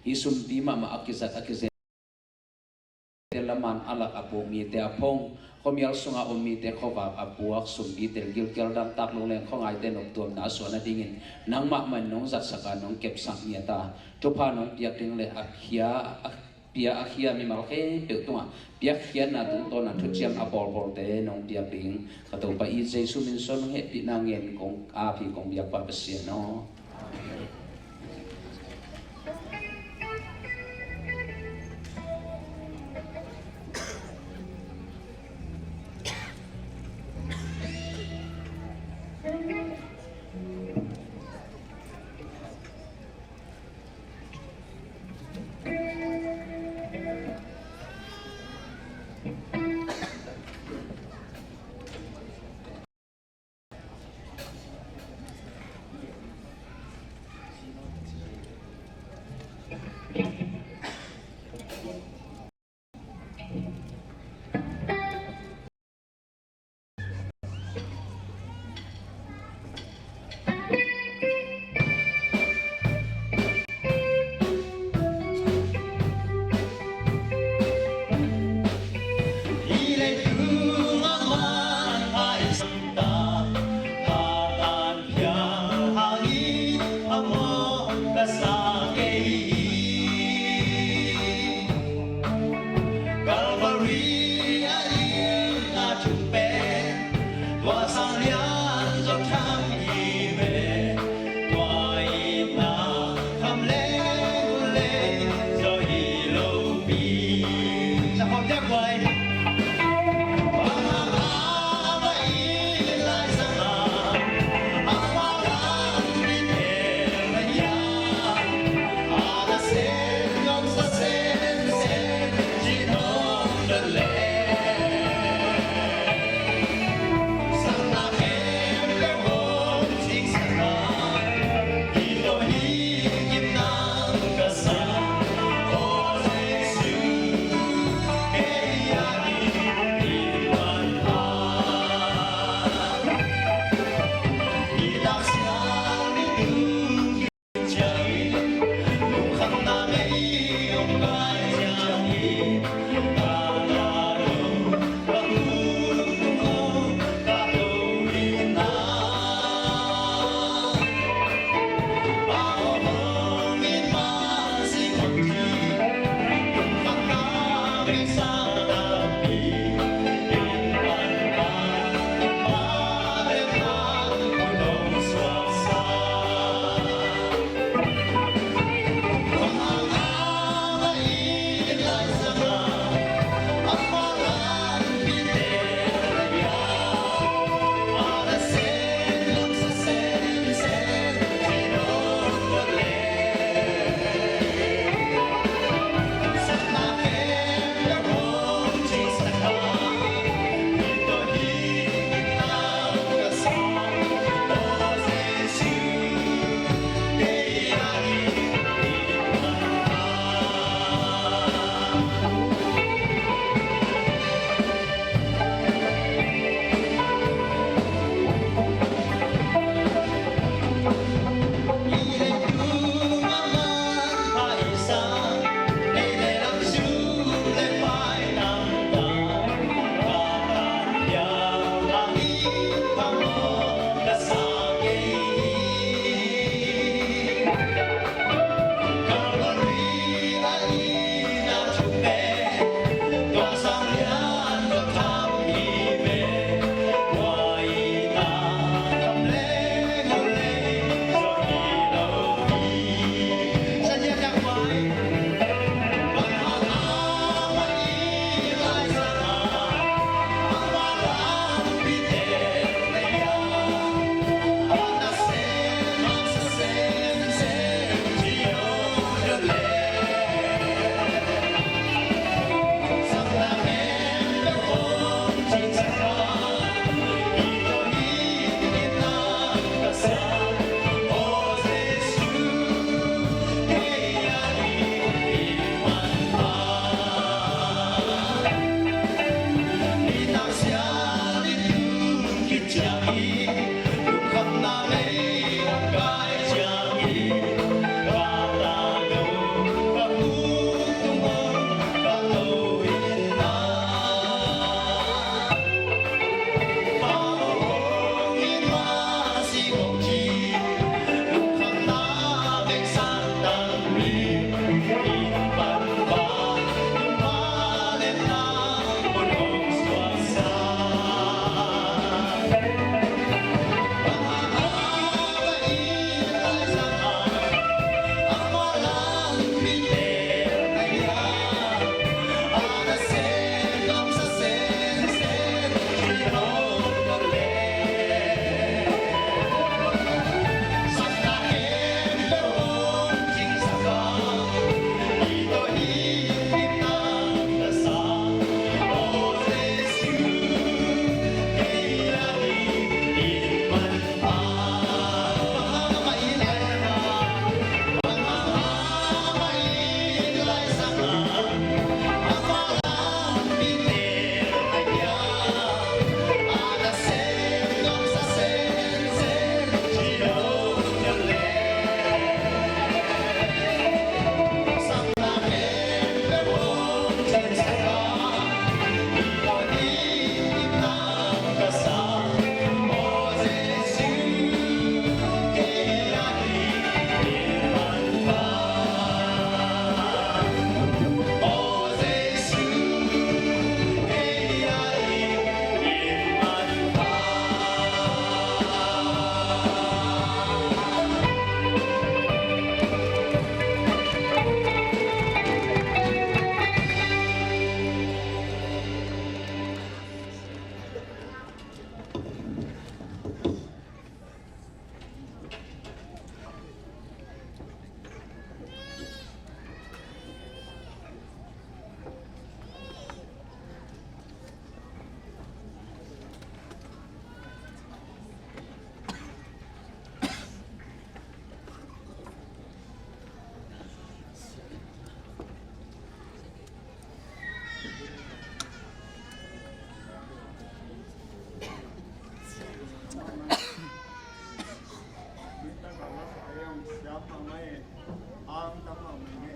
hih sumpi mahmah a kizat a kize te laman a lak a puk mite a phong, khuamial sunga um mite khuavak a puak, sumpi tel gilkial damtak lungleng khuangaite noptuamna a suah nadingin nangmah mah in nong zatsak a nong kepsak ngiat a thupha nong piak ding le a khia a pia a khia mimal khempeuh tungah piakkhiatna tungtawna thuciam a pawlpawlte nong piak ding ka Topa i Jesu min suang nong hehpihna ngen kong api kong biak Pa Pasian aw. Mahmah e, ang tam mahmah e.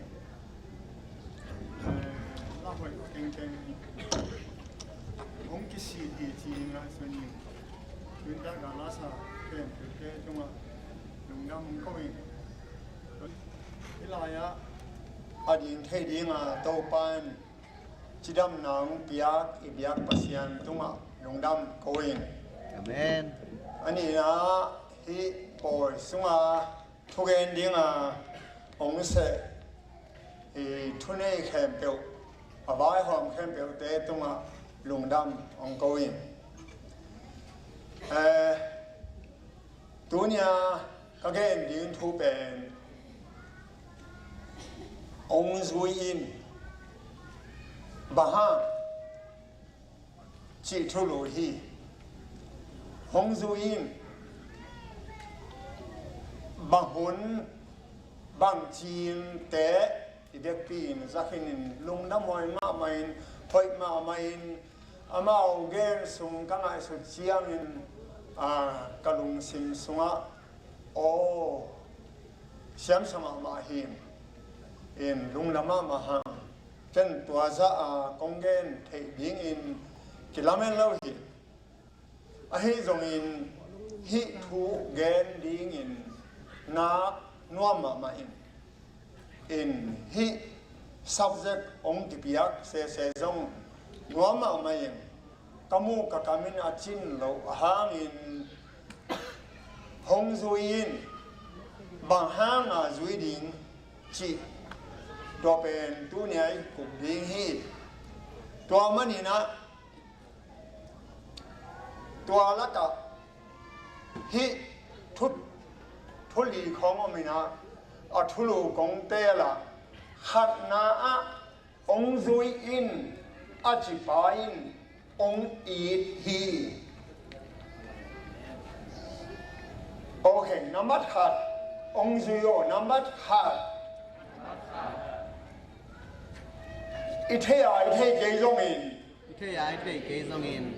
Eh, la hoih tengteng hong kisit hi ci-in ngaihsun ing. Tun tak a la sa khempeuhte tungah lungdam hong ko ing. Hih lai-ah a ding thei dinga Topa in cidamna hong piak i biak Pasian tungah lungdam ko ing. Amen. A nihna, hih pawi sunga thugen dinga hong seh i thunei khempeuh, a vaihawm khempeuhte tungah lungdam hong ko ing. Eh, tunia ka gen ding thu pen hong zui in, bang hang cih thulu hi. Hong zui in, bang hun, bang cinte i biakpi in za khin in, lungdam huai mahmah in, hoih mahmah in, amau gen sung ka ngaihsut ciangin, a, ka lungsim sungah, aw, siamsa mahmah hi in, lungdam mahmah hang. Ken tua zah a kong gen theih dingin kilamen lo hi. Ahi zongin hih thu gen dingin nak nuam mahmah in, in hih subject hong kipiak sese zong nuam mahmah in, ka muh ka kamin a cin loh a hangin hong zui in, bang hanga zui ding cih, tua pen tunia i kuk ding hi. Tua maninah tua lakah hih thu, thu li khawng om inah, a thulu kong teel ah, khatna ah hong zui in, a cipa in hong it hi. Ok, nambat khat hong zui aw, nambat khat. I thei a i thei kei zongin, i thei a i thei kei zongin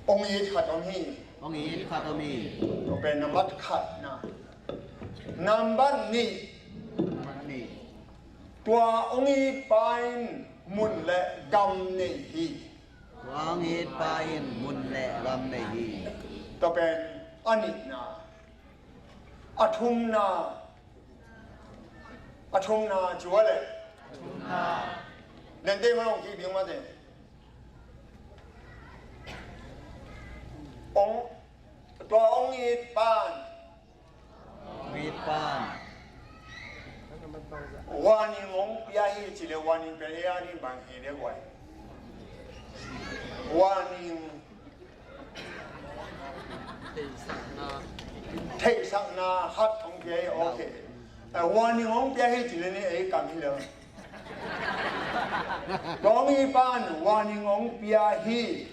hong it khat om hi. Hong it khat om hi. Tua pen nambat khatna. Nambat nih. Nambat nih. Tua hong itpa in mun le gam nei hi. Tua hong itpa in mun le gam nei hi. Tua pen a nihna. A thumna. A thumna ci ua leh. A thumna. Nente ma hong kik ding mate. Hong, tua hong itpa in. Hong itpa in. Warning hong pia hi ci leh, warning pen ei a ding bang hi leh guai. Warning. Theihsakna khat hong pia hi, ok. Eh, warning hong pia hi ci leh ni ei kam hi leh. Tua hong itpa in warning hong pia hi.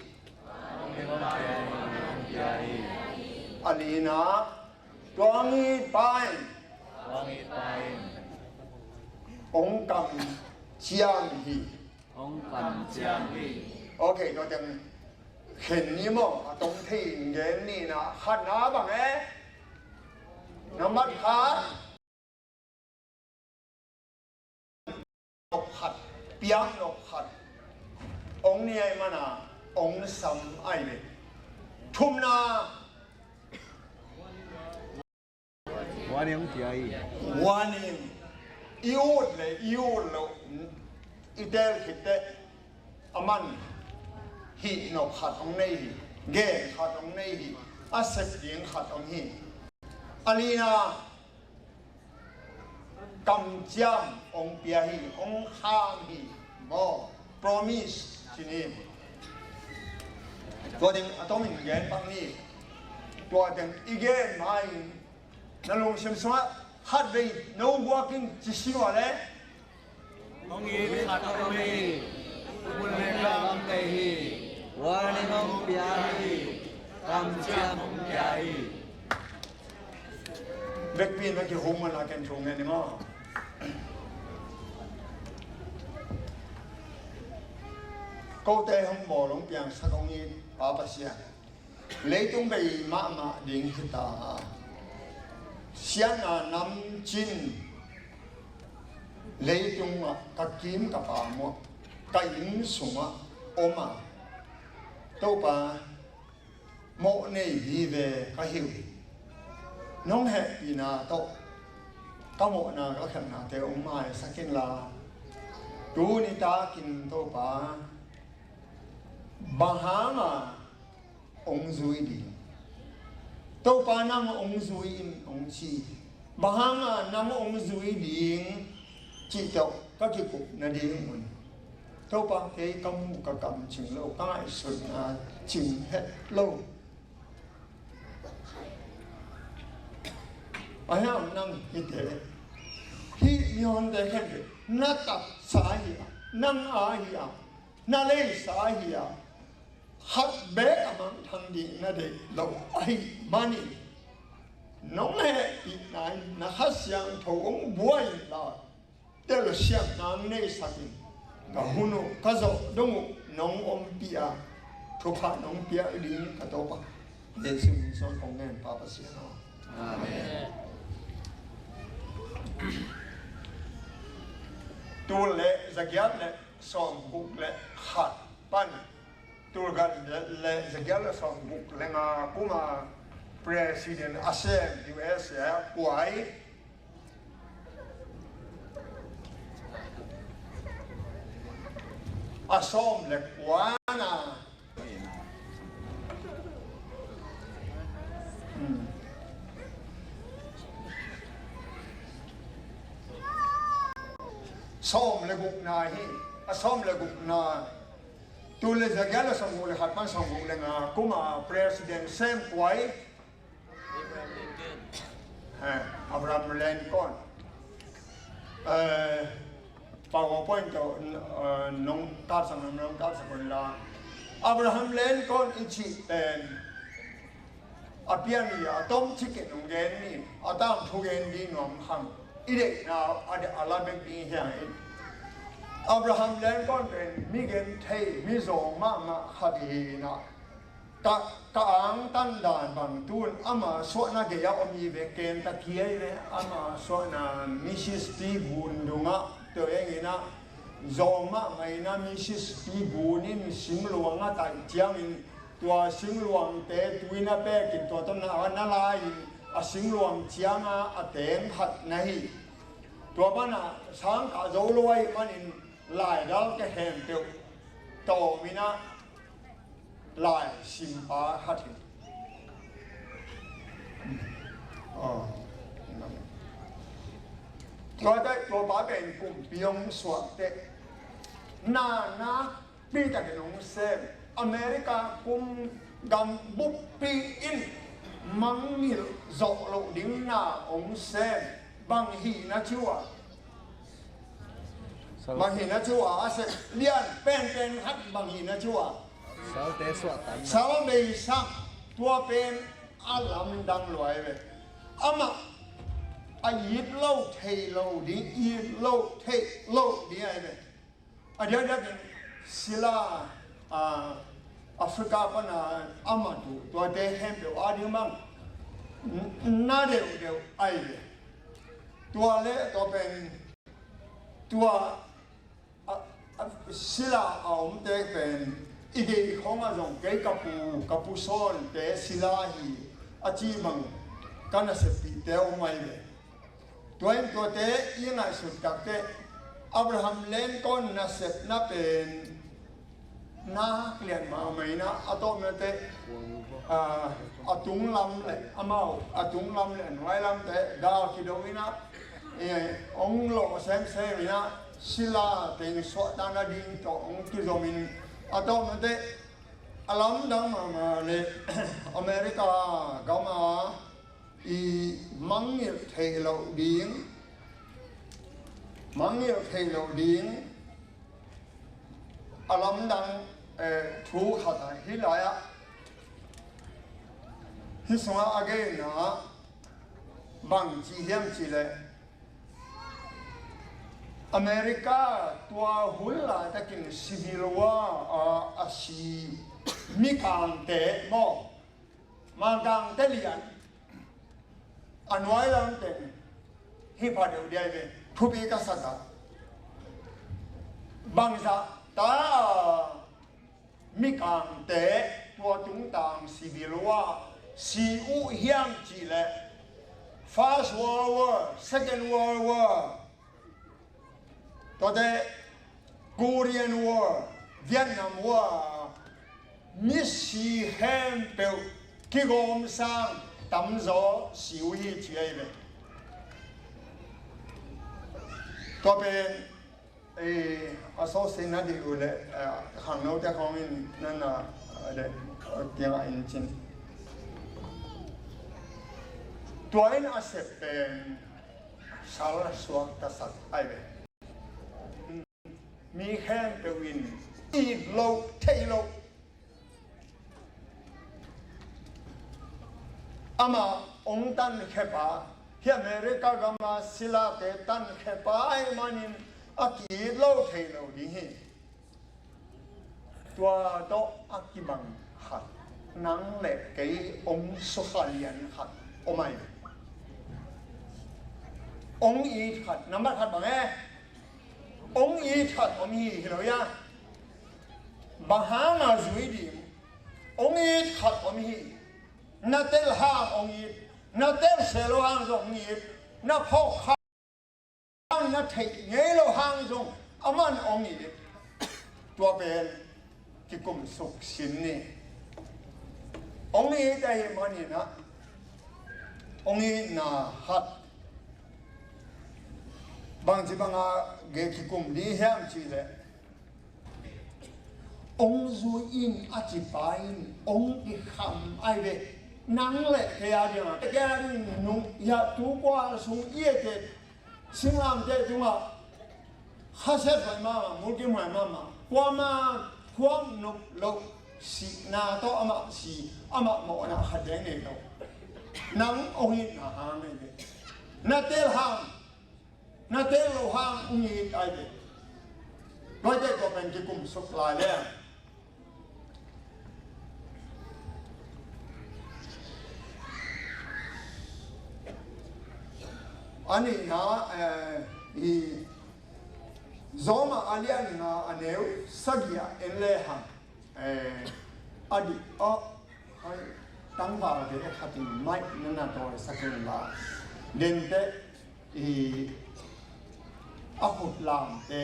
A nihna, tua hong itpa in hong kamciam hi. Hong kamciam hi. Ok, tua teng khen ni maw, a tong thei in gen ni na, khatna bang e? Nambat khat. Nop khat, piak nop khat. Hong ni ai mana, hong sam ai le. Thumna. Warning hong pia hi. Warning. I ut le, i ut lo. I teel khit teh. A man. Hih nop khat hong nei hi. Gen khat hong nei hi. A sep ding khat hong hi. A lina. Kamciam hong pia hi, hong kham hi, maw, promise ci ni. Tua ding a tomin gen pak ni. Tua ding i gen ma-in na lungsim sungah khatvei no guak in ci si ua le. Hong it khat hong hi, mun le gam nei hi. Warning hong pia hi, kamciam hong pia hi. Vekpi in a kihum man a ken thu ngen ni maw. Kote hong bawl hong piangsak hong it Pa Pasian. Leitung bei mahmah ding hi ta a. Siatna namcin leitungah ka kim ka pam uh, ka inn sungah om a, Topa, mawh nei vive ka hi uh hi. Nong hehpihna tawh ka mawhna ka khelhnate hong maisak inla, tuni takin Topa, bang hanga hong zui ding? Topa, nang hong zui in, hong ci. Bang hanga nang hong zui ding cih tawh ka kikup nadingun, Topa, kei ka mu ka kam cing lo, ka ngaihsutna cing het lo. Ahi hang nang hihte, hih mihonte khempeuh na taksa hi a, nang a hi a, na leisa hi a, khat beek a mangthang ding na deih lo ahih manin, nong hehpihna in na Kha Siangtho hong buai inla, telsiamna hong neisak in. Ka hun uh, ka zawh dong uh nong ompih a, thupha nong piak ding ka Topa, Jesuh min suang kong ngen, Pa Pasian aw. Amen. Tul le zagiat le sawmguk le khat pan tul khat le zagiat le sawmguk le nga kuma President a sem U S A kuai a sawm le kuana. Hmm. Sawm le gukna hi. A sawm le gukna. Tul le zagiat le sawmguk le khat pan sawmguk le nga kuma President sem kuai. Abraham Lincoln. Eh, Abraham Lincoln. Eh, PowerPoint tawh, eh, nong kapsak, nong kapsak un la. Abraham Lincoln i cih pen a pian i a tom cikin hong gen ni, a tangthu gen ding nuam kha. I deihna a, a la bek ding hi hang in. Abraham Lincoln pen mi genthei, mi zawng mahmah khat hi na. Ka, ka angtan dan bang tun ama suahna gei-ah om hi ve, Kentucky ahi ve. Ama suahna Mississippi gun dungah, tua eng inah zawng mahmah inah Mississippi gun in singluang a taih ciangin, tua singluangte tui na pekin tua tawh na, na lai in a singluang cianga a teng khat na hi. Tua banah sang kah zo lo ahih manin laidalte khempeuh tawm inah lai simpa khat hi. Tua teh tua pa pen kumpi hong suak teh, na nakpi takin hong sem. America kum gam buppi in mangngilh zawh loh ding na hong sem. Bang hihna ci uh a? Bang hihna ci uh a? A sem lian penpen khat bang hihna ci uh a? Salte suahtak. Sal beisak. Tua pen a lamdang lua hi ve. Amah a it lo thei lo ding, it lo thei lo ding ahi ve. A diakdiakin sila, a, Africa pana a mat uh tuate khempeuh a ding bang n-, na deuhdeuh ahi ve. Tua le tua pen tua, a, a, sila a omte pen i gei khawngah zong kei ka pu, ka pu sawnte sila hi a ci bang ka naseppihte a om ahi ve. Tua in tuate i ngaihsut takteh Abraham Lincoln nasepna pen nak lian mahmah inah a tawpna teh, a, a tunglam le amau a tunglam le a nuailamte gal kido inah, eh, hong lawh semsem inah sila teng suahtakna ding tawh hong kizomin a tawpna teh a lamdang mahmah le America gama i mangngilh theih loh ding, mangngilh theih loh ding a lamdang, eh, thu khat ah hih lai-ah, hih sungah a genna bang ci hiam cih leh, America tua hun laitakin Civil War a, a si mikangte maw, mangkangte lian A nuai lam teng hi pha deuh diai ve. Thupi ka sak a, bangzah ta a mikangte tua tungtang civil war si uh hiam cih leh First World War, Second World War, tuate Korean War, Vietnam War, misi khempeuh kigawm sang tamzaw si uh hi ci ahi ve. Tua pen, eh, a sawt sin na dih uh leh, eh, khangnote khawng in nan a, eh, leh, eh, tiang a in cin. Tua in a sep pen sal suak ka sak ahi ve. Mi khempeuh in it loh, thei loh. Amah hong tankhia pa, hih America gam a silate tankhia pa ahih manin a ki-it lo thei lo ding hi. Tua tawh a kibang khat, nang le kei hong sukha lian khat om ahi. Hong it khat, nambat khat bang e? Hong it khat om hi, hi lo hia? Bang hang a zui ding? Hong it khat om hi. Na tel hang hong it, na tel se lo hang zong hong it, na phawk hang, na theih ngei lo hang zong aman hong it. Tua pen kikum suk sin ni. Hong it ahih manin ah, hong itna khat bangci banga ge kikum ding hiam cih leh, hong zui in a ci pa in hong kikham ahi ve. Nang le kei a ding a, kei a ding nung, ya tu kua sung i e te, singlamteh tungah khasiat huai mahmah, mulkimhuai mahmah, kuama khuak nop loh sihna tawh amah si, amah mawhna khat deng nei lo. Nang hong itna hang ahi ve. Na tel hang, na tel lo hang hong it ahi ve. Tua teh tua pen kikum suk lai le. A nihna, eh, i Roma a lian nga a neu sagih ah en lehang, eh, a dih, oh, hai, tangvalte a khatin mic na na tawisak in la. Dente i a khut lamte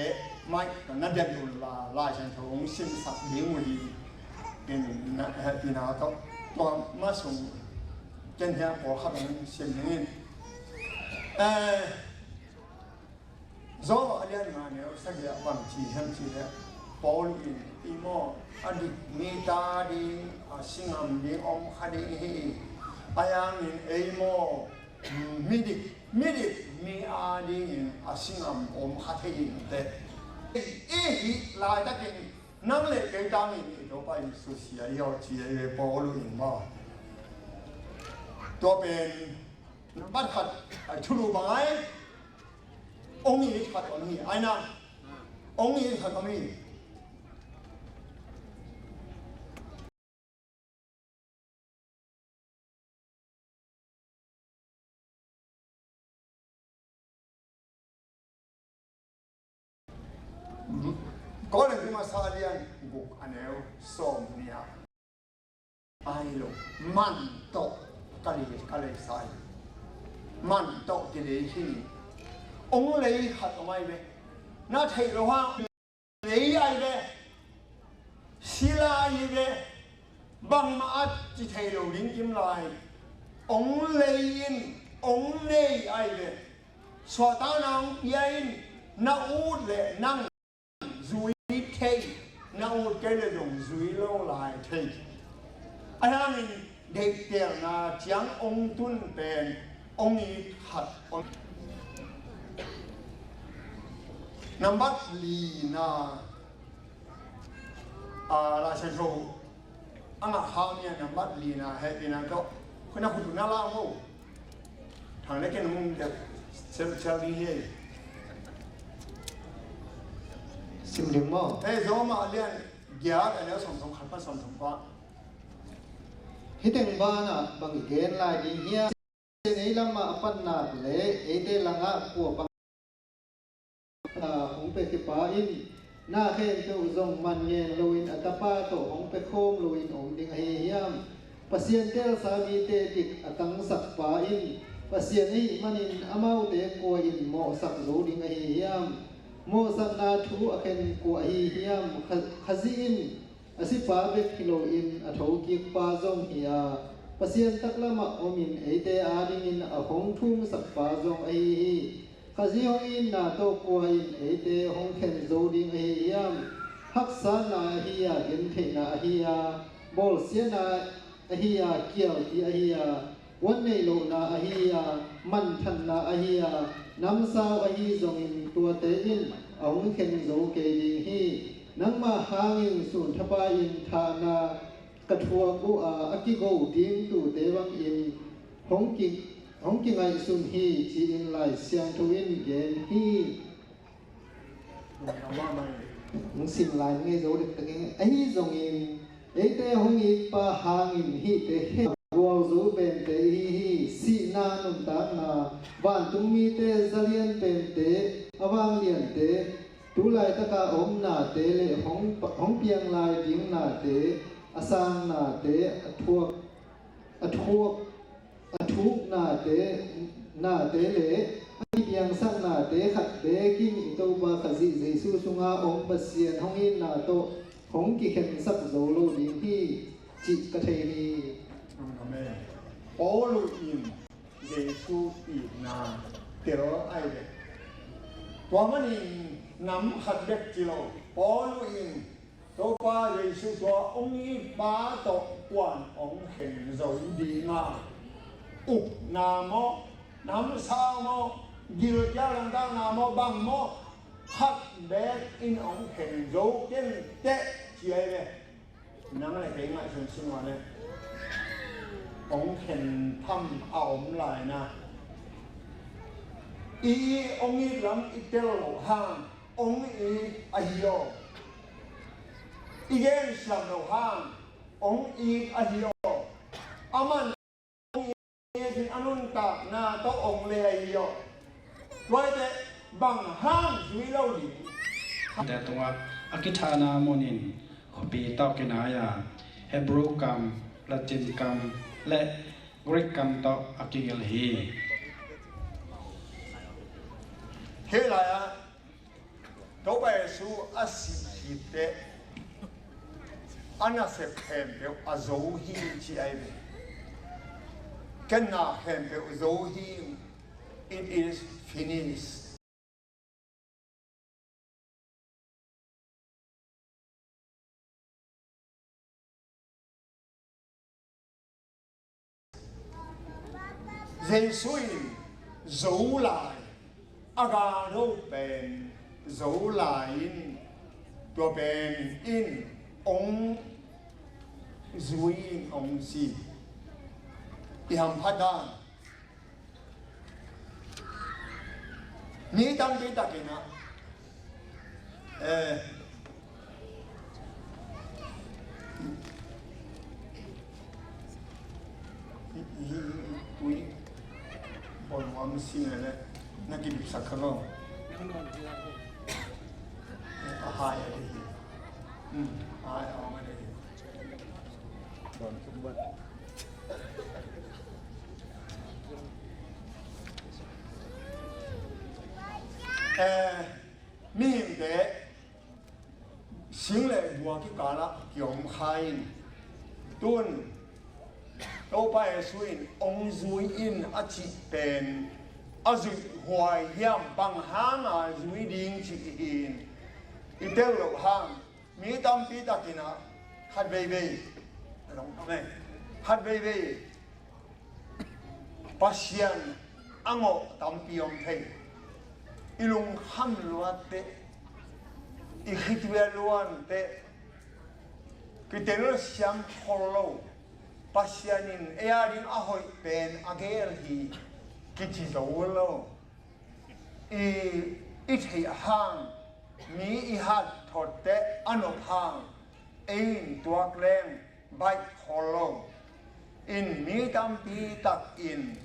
mic na den un la, Lai Siangtho hong simsak ding uh hi. In na, eh, ina tawh tua ma sung ken hiah pawlkhat hong sim ding in. Eh, Roma a lian nga neu sagih ah bang ci hiam cih leh, Paul in i maw a dik mite ading a singam ding om kha ding hi. Ahi hangin ei maw, mm, midik, midik mi adingin a singam om kha thei ding teh. I hih laitakin nang le kei tangin i Topa Jesu sia i hawh ci ahi ve, Paul in maw. Tua pen nambat khat, a thulu bang ai, hong it khat om hi, ai na, hong it khat om hi. Korin masa a lian guk a neu sawm nih ah, ai lo, man tawh ka lei, ka lei sa hi. Man tawh kilei khin hi. Hong lei khat om ahi ve. Na theih loh hang lei ahi ve. Sila ahi ve. Bangmah a ci thei lo ding kim lai. Hong lei in, hong nei ahi ve. Suahtakna hong pia in, na ut leh nang zui thei, na ut kei leh zong zui lo lai thei. Ahi hangin deihtelna ciang hong tun pen hong it khat om. Nambat lina, a, Lai Siangtho a ngah khak ni a nambat lina hehpihna tawh, khuina khut na la mo. Thang le ken hong dek sel sel ding hi. Sim ding maw? Hei, Roma a lian giat a neu sawmthum khat pan sawmthum kua. Hih teng banah bang i gen lai ding hiam? Pasian ei lamah a pannak le eite langah kua bang a hong pia khempeuh in na khempeuh zong man ngen loin a Tapa tawh hong pia khawm loin om ding ahi hiam? Pasian teelsa mite dik a tangsakpa in Pasian ahih manin amaute kua in mawhsak zo ding ahi hiam? Mawhsakna thu a khen kua ahi hiam? Kha-, Khazih in a sipa bek hi loin a thokikpa zong hi a, Pasian taklamah omin eite adingin a hong thumsakpa zong ahi hi. Khazih hong itna tawh kua in eite hong khen zo ding ahi hiam? Haksatna ahi a, gentheihna ahi a, bawlsiatna ahi a, kialpi ahi a, puan neih lohna ahi a, manthanna ahi a, namsau ahi zongin tuate in a hong khen zo kei ding hi. Nangmah hangin sun thapai-in thahna ka thuak uh a, a kigo ding tuute bangin hong ki, hong kingaihsun hi, ci-in Lai Siangtho in gen hi. Hong sim lai ngei zo dektak in, ahi zongin eite hong itpa hangin hihte khempeuh gualzo pente ihi hi. Sihna, nuntakna, vantung mite zalian pente, a vangliante, tu laitaka a om nate le hong, hong piang lai ding nate, a sang nate, a thuak, a thuak, a thuk nate, nate le a kipiangsak nate khat bekin i Topa Khazih Jesuh sunga om Pasian hong itna tawh hong kikhensak zo lo ding hi, cih ka thei hi. Amen. Paulu in Jesuh itna tel ai ve. Tua manin nam khat bek ci lo. Paulu in Topa Jesuh tua hong itpa tawh kuan hong khen zo ding a, upna maw, namsau maw, gilkial nuntakna maw, bang maw, khat bekin hong khen zo kei teh ci ai ve. Nang le kei ngaihsun sin ua le hong khen tham a om lai na. I hong it lam i tel loh hang hong it ahi aw. I gensiam loh hang hong it ahi aw. A man hong it in a nuntakna tawh hong le ahi aw. Tuaite bang hang zui lo ding. Te tungah a kithahna munin khuapi tawh kinai a, Hebrew kam, Latin kam le Greek kam tawh a kigel hi. Hih lai-ah Topa Jesu a sih hi teh, a nasep khempeuh a zo hi ci ai ve. Kenna khempeuh zo hi. It is finished. Jesuh in zo lai, a gado pen zo lai in, tua pen in hong zui in hong si. I hamphat dan mi tampi takin ah, eh, i, i, i, tui, bon wam sing le na kibipsak kha lo. Eh, a hai a dei hi. Hmm, a hai a ong a dei hi. Eh, mihingte sing le bua kikalah kiom kha in, tun Topa Jesu in hong zui in a cih pen a zuih huai hiam, bang hanga zui ding cih hi in, i tel loh hang mi tampi takin ah khat veivei, a dong, amen, khat veivei Pasian a ngawh tampi om thei. I lungkham luat teh, i khitui a luan teh, kitelsiam khol lo. Pasian in ei a ding a hoih pen a gel hi kici zo lo. I, i theih hang, mi i hat thot teh a nop hang, ei in tuak leng baih khol lo. In mi tampi takin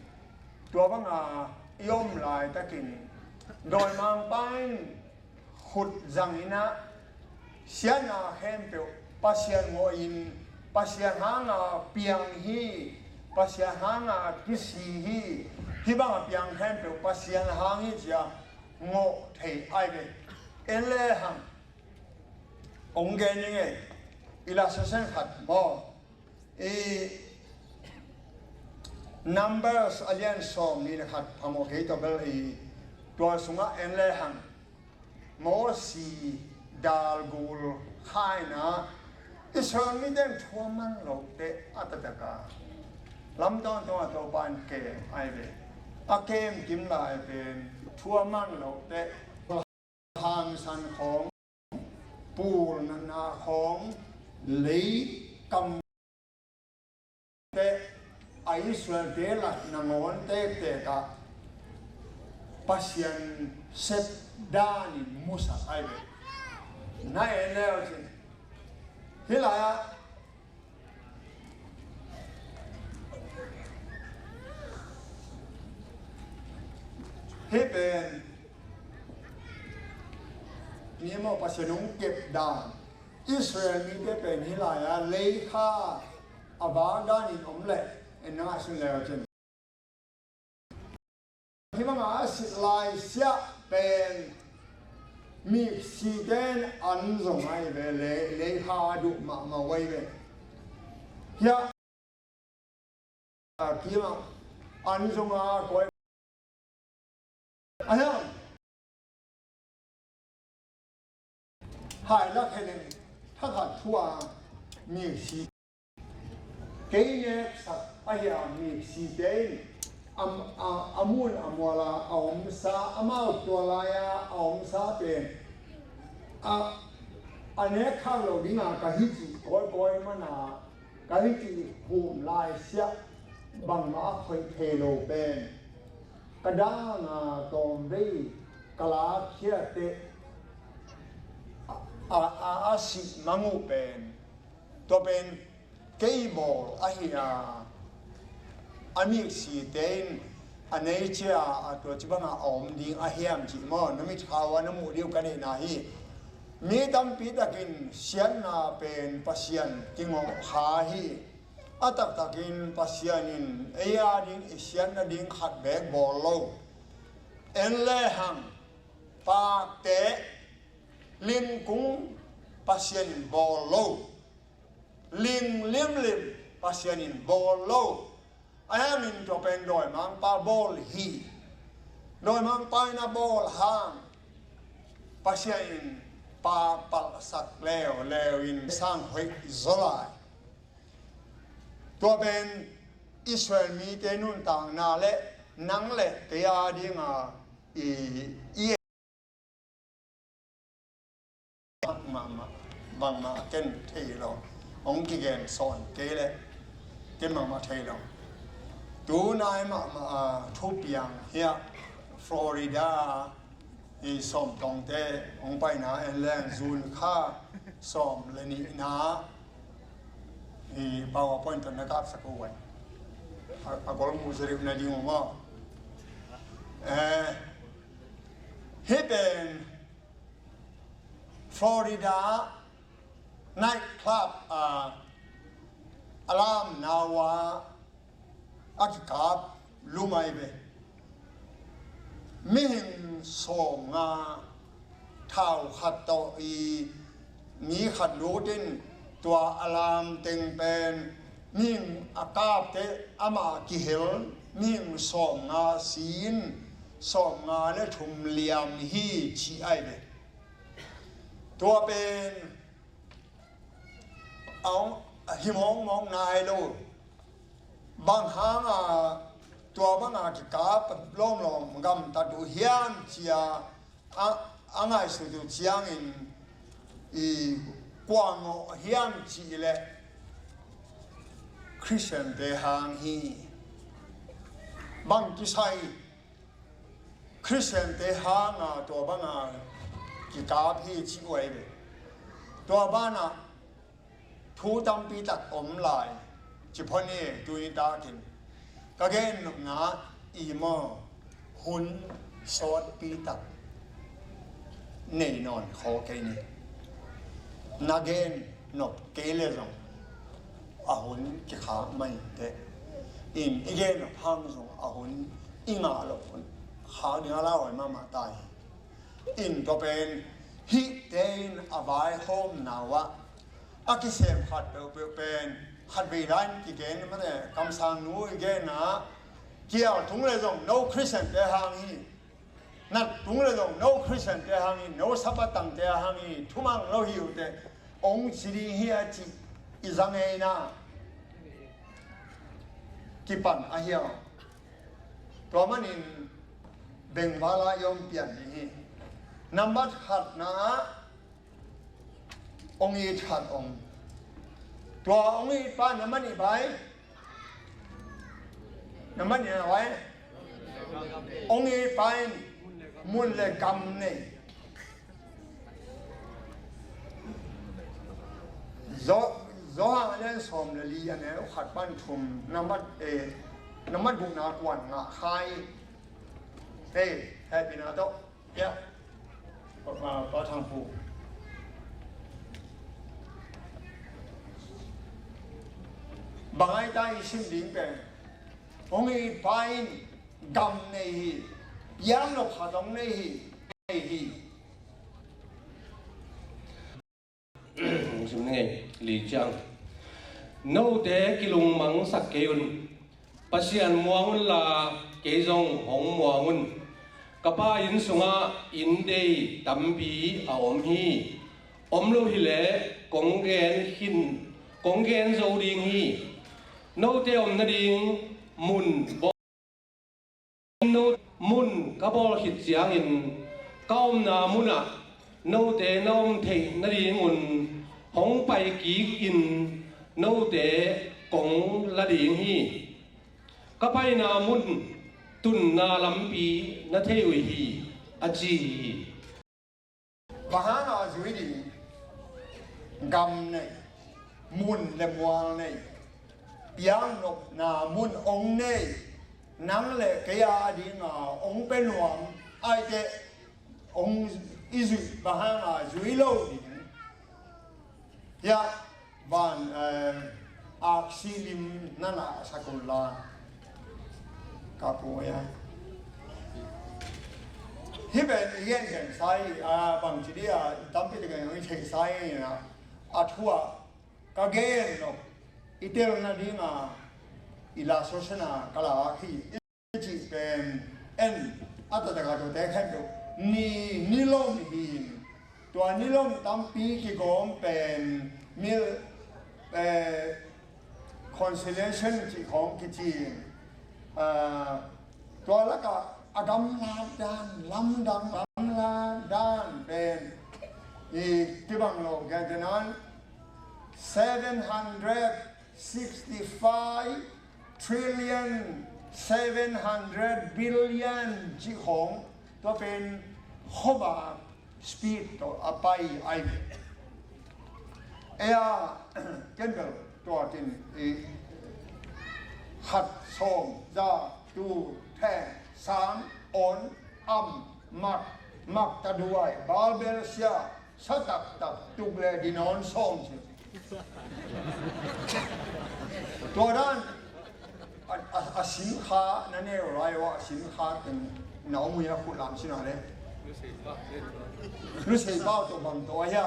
Tua banga i om laitakin dawimangpa in khut zangin ah siatna khempeuh Pasian ngawhin, Pasian hanga piang hi, Pasian hanga kisi hi, hih banga piang khempeuh Pasian hang hi ci-a ngawh thei ai ve. En lehang hong gen ning ei, illustration khat maw. I Numbers a lian sawm nih le khat phamawh kei tawh bel i tua sungah en lehang Mosi dal gul khaina Israel mite in thu a man loh teh a taktak a lam tawntung a Topa in kem ai ve. A kem kim lai pen thu a man loh teh hangsan khawng, pul natna khawng, lei kam teh a Israel-te lak nangawn tektek ah Pasian sep danin musak ai ve. Na en leu cin hih lai-ah hih pen ni maw Pasian hong kep dan Israel mite pen hih lai-ah leikha a vak danin om leh en na ngaihsun leu cin. Hih banga a sit lai siah pen miksite in an zong ai ve, leikha a duh mahmah uh ai ve. Hiah a kimah an zong a koi a hiam. Hai lak henin thakhat thu a miksi kei neksak ahi a miksite in a, a, a mun a muala a omsa amau tua lai-a a omsa pen a, a nek khak lo dinga ka hi cih kawikawi mana ka hi cih hum lai siah bangmah a khoih thei lo pen ka danga tawmvei ka lakkhiat teh a, a, a, a sih mang uh pen tua pen kei bawl ahi a, a miksite in a nei cia a tua ci banga a om ding a hiam cih maw na mitkhau a na muh ding uh ka neihna hi. Mi tampi takin siatna pen Pasian kingawh kha hi. A taktakin Pasian in ei a ding i siatna ding khat beek bawl lo. En lehang pakte lingkung Pasian in bawl lo. Ling limlim Pasian in bawl lo. A hiamin tua pen dawimangpa bawl hi. Dawimangpa in a bawl hang Pasian in pa palhsak leuleu in sang hoih zaw lai. Tua pen Israel mite nuntakna le nang le kei a dinga i, i mahmah, bangmah ken thei lo. Hong kigen sawn kei le ken mahmah thei lo. Tunai mahmah a thupiang hiah Florida i sawmtawngte hong paina en leng June kha sawm le nihna i PowerPoint tawh na kapsak uh vai. A, a gol muh zerih na ding uh maw? Eh, hih pen Florida night club a, a lamnau a a kikap lum ai ve. Mihing sawmnga thau khat tawh i mi khat lut in tua a lam teng pen mihing a kapte amah kihel mihing sawmnga si in sawmnga le thum liam hi ci ai ve. Tua pen a hong, a himawkmawk nai lo. Bang hanga tua banga kikap lawmlawm gamtat uh hiam cia a, a ngaihsut uh ciangin i kuangawh hiam cih leh Khristiante hang hi. Bang kisai Khristiante hanga tua banga kikap hi ci uh ai ve. Tua banah thu tampi tak om lai ci phot ni tuni takin ka gen nopna I maw, hun sawtpi tak nei nawn khaw kei ni. Na gen nop kei le zong a hun kikhak mah inteh. In i gen nop hang zong a hun i ngah loh hun khak ding a lauhuai mahmah ta hi. In tua pen hihte in a vaihawmna uh ah a kisem khat peuhpeuh pen khatvei lai in kigen mah e, kamsang nu i gen ah kial tung le zong no Christian te hang hi. Nat tung le zong no Christian te hang hi, no Sabbath tang te hang hi, thumang lo hi uh teh ong ci ding hi a ci i zang ei na kipan a hiau. Tua manin bengvala i om pian ding hi. Nambat khatna ah ong it khat om. Tua ong it pa nambat nih bai. Nambat nih bai. Ong it pa in mun le gam nei. Zo, Zo hang lian sawm le li a neu khat pan thum nambat, eh, nambat gukna kuan ngah khai. Hei, hehpihna tawh. Ya. Pa, pa, Pa Thang Pu. Bang ai ta i sim ding pen. Hong i pa in gam nei hi. Yang lo khat hong nei hi. Nei hi. Sim ngei li ciang. Note kilungmangsak kei un. Pasian muang unla kei zong hong muang un. Ka pa inn sungah inndei tampi a om hi. Om lo hileh kong gen khin, kong gen zo ding hi. Note om nading mun no mun ka bawl khit ciangin ka omna munah note na om theih nadingun hong pai kik in note kong la ding hi. Ka paina mun tunna lampi na thei uh hi, a ci hi. Bang hanga zui ding? Gam nei, mun le mual nei, piang nopna mun ong nei, nang le kei a dinga ong pe nuam, aite ong i zui bang hanga zui lo ding? Ya, van, eh, aksi lim nana sakul la ka pu ya. Hi pen i gen gen sai, ah, bang ci dia, i tampi te gen i thei sai na, a thua ka gen lo, i tel na dinga, i la sosena ka la khi. Cih pen en a taktak a tuate khempeuh ni, nilom hi in, tua nilom tampi kigawm pen mil, eh, consolation cih khawng kici in, ah, tua lakah a gamlat dan, lamdang gamlat dan pen i kibang lo, gen tenan seven hundred sixty-five trillion seven hundred billion cih khawng, tua pen khuavak speed tawh a pai ai ve. Ei a, ken bel tua kin i khat, sawm, za, tul, theng, sang, on, am, mak, mak, taduai, balbel, sia, sa taktak, tuk le dinawn sawm ci. Tua dan a, a, a sim kha na neu lai uh a sim kha teng na om uh hia, khut lam sina le. Lusei pau tawh bang tawh a hia.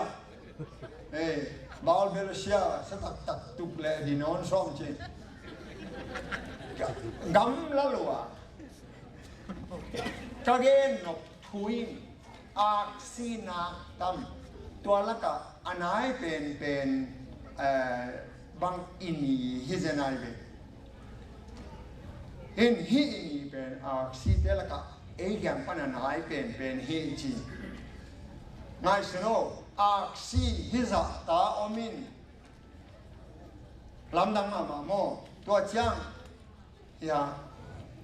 Eh, balbel, sia, sa taktak, tuk le dinawn sawm ci. Gam la lua. Ka gen nop thu in aksi nak tam. Tua lakah a nai penpen, eh, bang i ni hi zen ai ve. Hin hih i ni pen aksi te lakah ei giam pan a nai penpen hi ci. Ngaihsun o, aksi hi zah ta om in. Lamdang mahmah maw? Tua ciang hia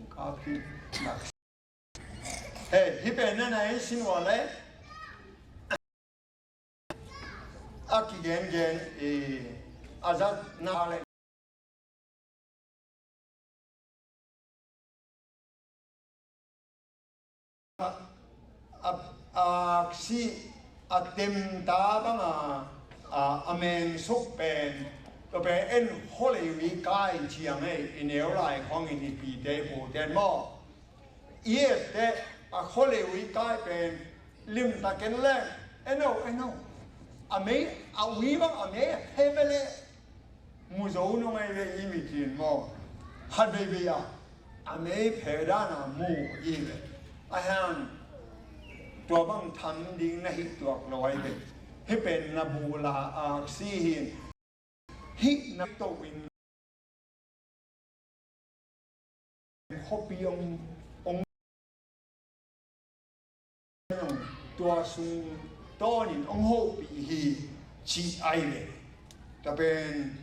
ka phi nak. Hei, hih pen na na en sin ua le a kigengen, eh, a zat na le a, a, aksi a temta banga a, a mensuk pen, tua pen en khualei ui kai ciang ei, i neu lai khawngin i pite i pute maw. I ette a khualei ui kai pen limtakin leng, eno, eno. A mei, a ui bang a mei a phe ve le. Mu zo nung ei ve i mitin maw. Khat veivei a, a mei phe dana mu i ve. A hiang tua bang tham ding na hih tuak lo ai ve. Hih pen na bula aksi hi. Hih na to in khuapi ong, ong, tua sung tawnin ong hopih hi ci ai ve. Tua pen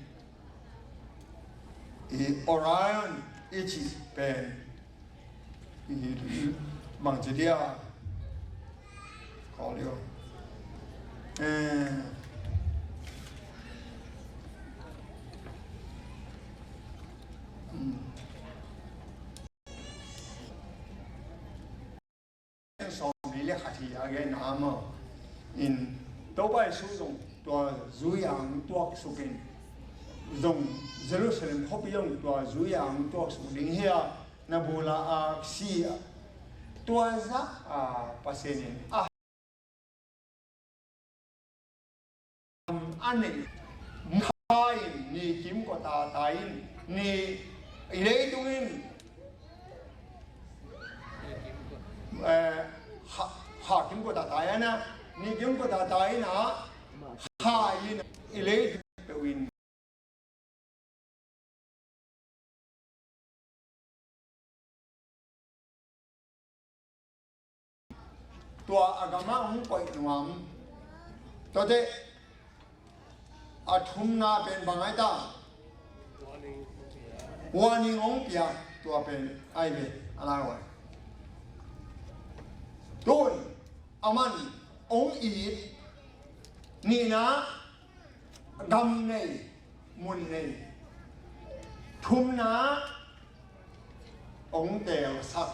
i Orion i ci pen i bangci dia. Call you. Eh, mm. Sawm li le khat hi a gen a maw. In Topa Jesu zong tua zui ang tuak sukin, zong Jerusalem khuapi zong tua zui ang tuak suk ding hi a, na bula aksi a. Tua zah a Pasian in a a nei, kha in ni kim kua tata in, ni i leitung in, eh, kha, kha kim kua tata in a, ni kim kua tata in a, kha in i leitung peuh in. Tua a gamah hong koih nuam. Tuate a thumna pen bang ai ta? Warning hong pia, tua pen ai ve a lai. Tun aman hong it, nihna gam nei, mun nei. Thumna hong teelsak,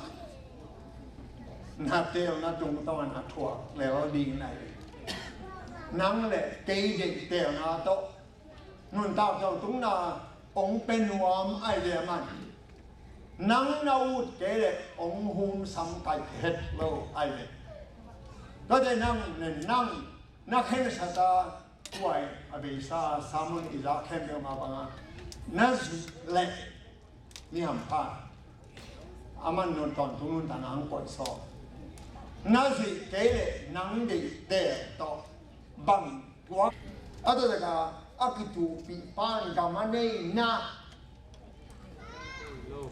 na teelna tungtawn a thuak lel ding na hi. Nang le kei deih teelna tawh nuntak tawh tungna hong pia nuam ai ve aman. Nang na ut kei le hong humsam kaih het lo ai ve. Tuate nang le nang na khensat a, tua a beisa sermon i za khempeuh mah banga na zuih leh mi hampha. Aman nun tawntung nuntakna hong koih sawm. Na zuih kei leh nang deihte tawh bang tuak. A taktak a a kituhpih pan gam a neihna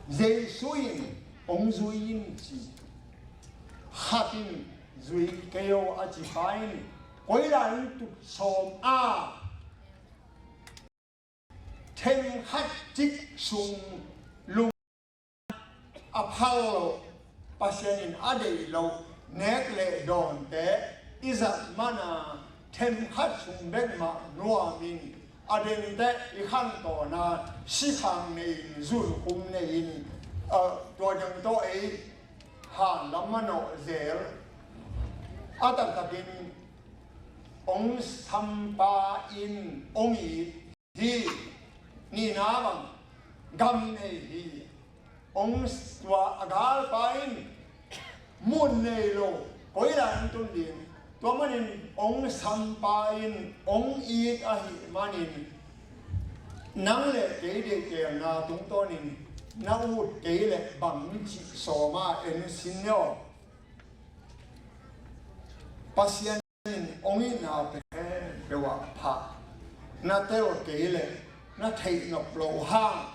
Jesu in hong zui in ci. Khat in zui kei o a ci pa in koi lai in tut sawm a, themkhat cik sung lung a phal lo, Pasian in a deih lo nek le dawnte i zat mana themkhat sung bek mah nuamin, a dente i khantawn a sikhang nei-in, zulkhum nei-in, tua dang tawh ei hanlam manawh zel. A taktakin hong sampa in hong it hi. Nihna bang gam nei hi. Hong tua a galpa in mun nei lo, koi lai in tun ding. Tua manin hong sampa in hong it ahih manin, nang le kei deihtelna tungtawnin na ut kei le bang cih sawma en sin ni aw. Pasian in hong itna pen peuh a pha, na tel kei le na theih nop loh hang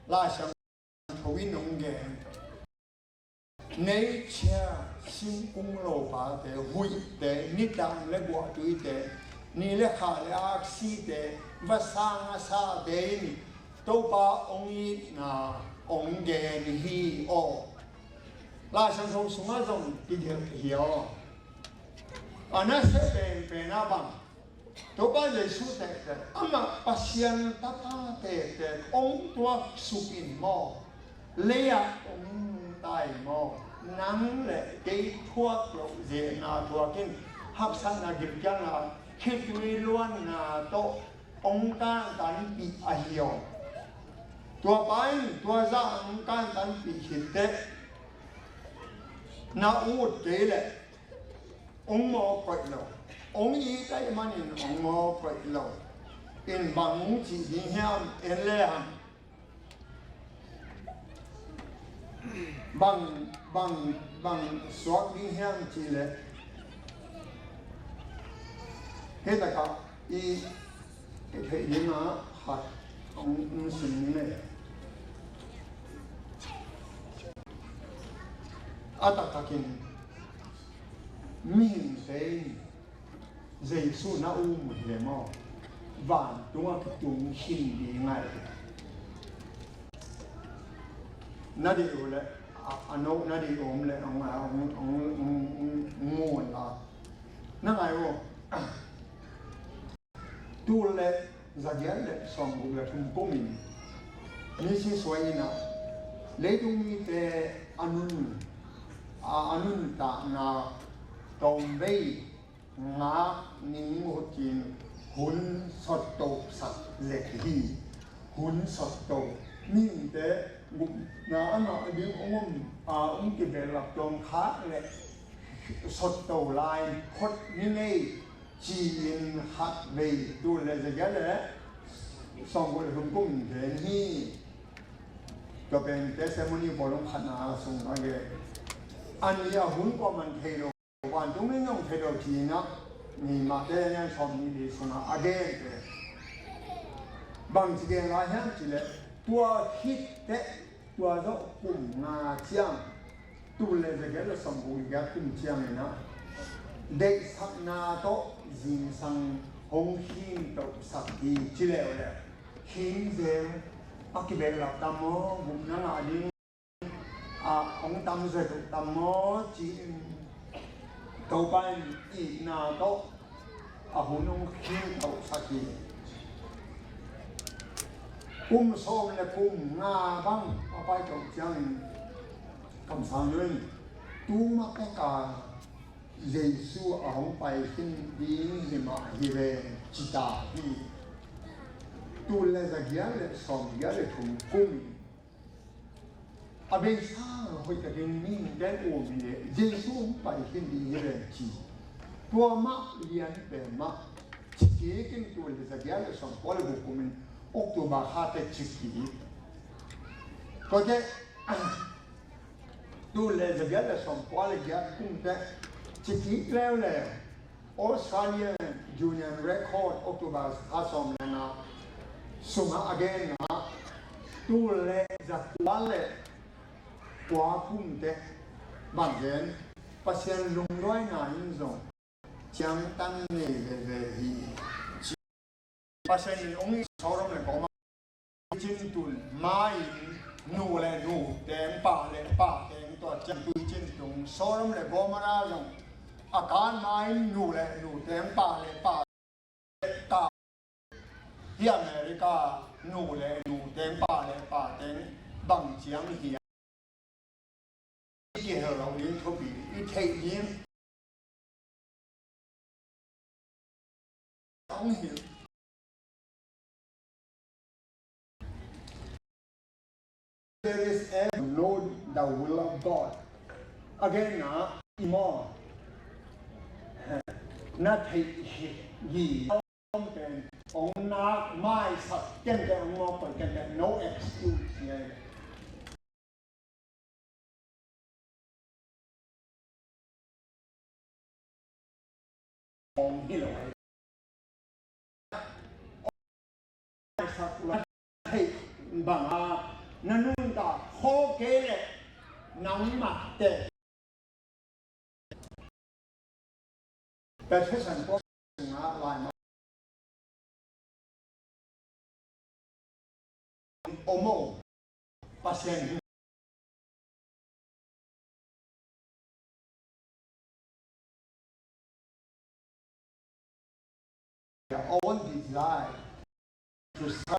Lai Siangtho in hong gen. Nature, singkung lopate, huihte, nitang le guahtuite, ni le kha le aksite, vasang a sate in Topa hong itna hong gen hi aw. Lai Siangtho sungah zong kigelh hi aw. A nasia penpen a bang, Topa Jesu tektek, amah Pasian Tapa tektek hong tuaksuk in maw, lei-ah hong nungta in maw, nang le kei thuak loh zehna thuak in, haksatna gilkialna, khitui luanna tawh hong kantanpih ahi aw. Tua pa in tua zah hong kantanpih khit teh, na ut kei leh hong mawk koih lo, hong it ahih manin hong mawk koih lo. In bang hong cih ding hiam, en le hang. Bang, bang, bang suak ding hiam cih leh, hih takah i, i theih ding ah khat hong, hong sim ning leh. A taktakin mihingte in Jesu na um uh hi leh maw, vantungah kitung khin ding ngai. Na deih uh leh, a, a no na deih uh om leh, hong, hong, hong, hong, hong mu un la. Na ngai uh. Tul le zagiat le sawmguk le thum kumin misi suai in ah, leitung mite a nun, a, a nuntakna tawmvei ngak ning uh cin hun sottosak zek hi. Hun sotto, mihingte gupna a ngah ding hong om, a, hong kibehlap tawmkhak le sotto lai phot ni ngei ci-in khat vei tul le zagiat le sawmguk le thum kum gen hi. Tua pen testimony volume khatna sung a gen. A ni a hun kuaman thei lo, vantung in zong thei lo ci-in ah, ni mahte nian sawmnih li sungah a gen pen. Bangci gen lai hiam cih leh, tua khit teh, tua zawh kum nga ciang, tul le zagiat le sawmguk le giat kum ciangin ah, deihsakna tawh zingsang hong khimtohsak hi ci leuleu. Khim zel, a kibehlap tam maw, gupna ngah ding, a, hong tam zet uh tam maw ci-in, Topa in itna tawh a hun hong khimtohsak hi. Kum sawm le kum nga bang a paito ciangin kamsang lo in, tu ma pek a Jesu a hong pai khin ding hi mah hi ve ci ta hi. Tul le zagiat le sawmgiat le thum kum in a beisa hoih takin mihingte in um hi leh Jesu hong pai khin ding hi ve ci. Tua mah lian pen mah ci kik in tul le zagiat le sawmkua le guk kum in October kha teh ci kik. Tua teh tul le zagiat le sawmkua le giat kum teh ci kik leuleu. Australian Union Record October kha sawm le nga sungah a genna, tul le zakua le kua kum teh bang gen, Pasian lungduaina in zong ciangtan nei veve hi. Pasian in hong it Sodom le Gomorrah, cin tun ma-in nu le nu teng, pa le pa teng, tua ciang tui cin tung Sodom le Gomorrah zong a kan ma-in nu le nu teng, pa le pa teng, ta hi. America nu le nu teng, pa le pa teng bang ciang hi a, i kihel lo ding thupi, i theih ding hong hilh. There is ever know the will of God. Again, na i maw, na theih hi, hi. Ong pen, ong nak maisak kente, ong mawk pai kente, no excuse hi. Ong hi lo. Maisak lo. Hei, bang a, na nuntak khawk kei leh, nangmah teh. Bethlehem khua sungah lai mah om o, Pasian hi. Our own desire to serve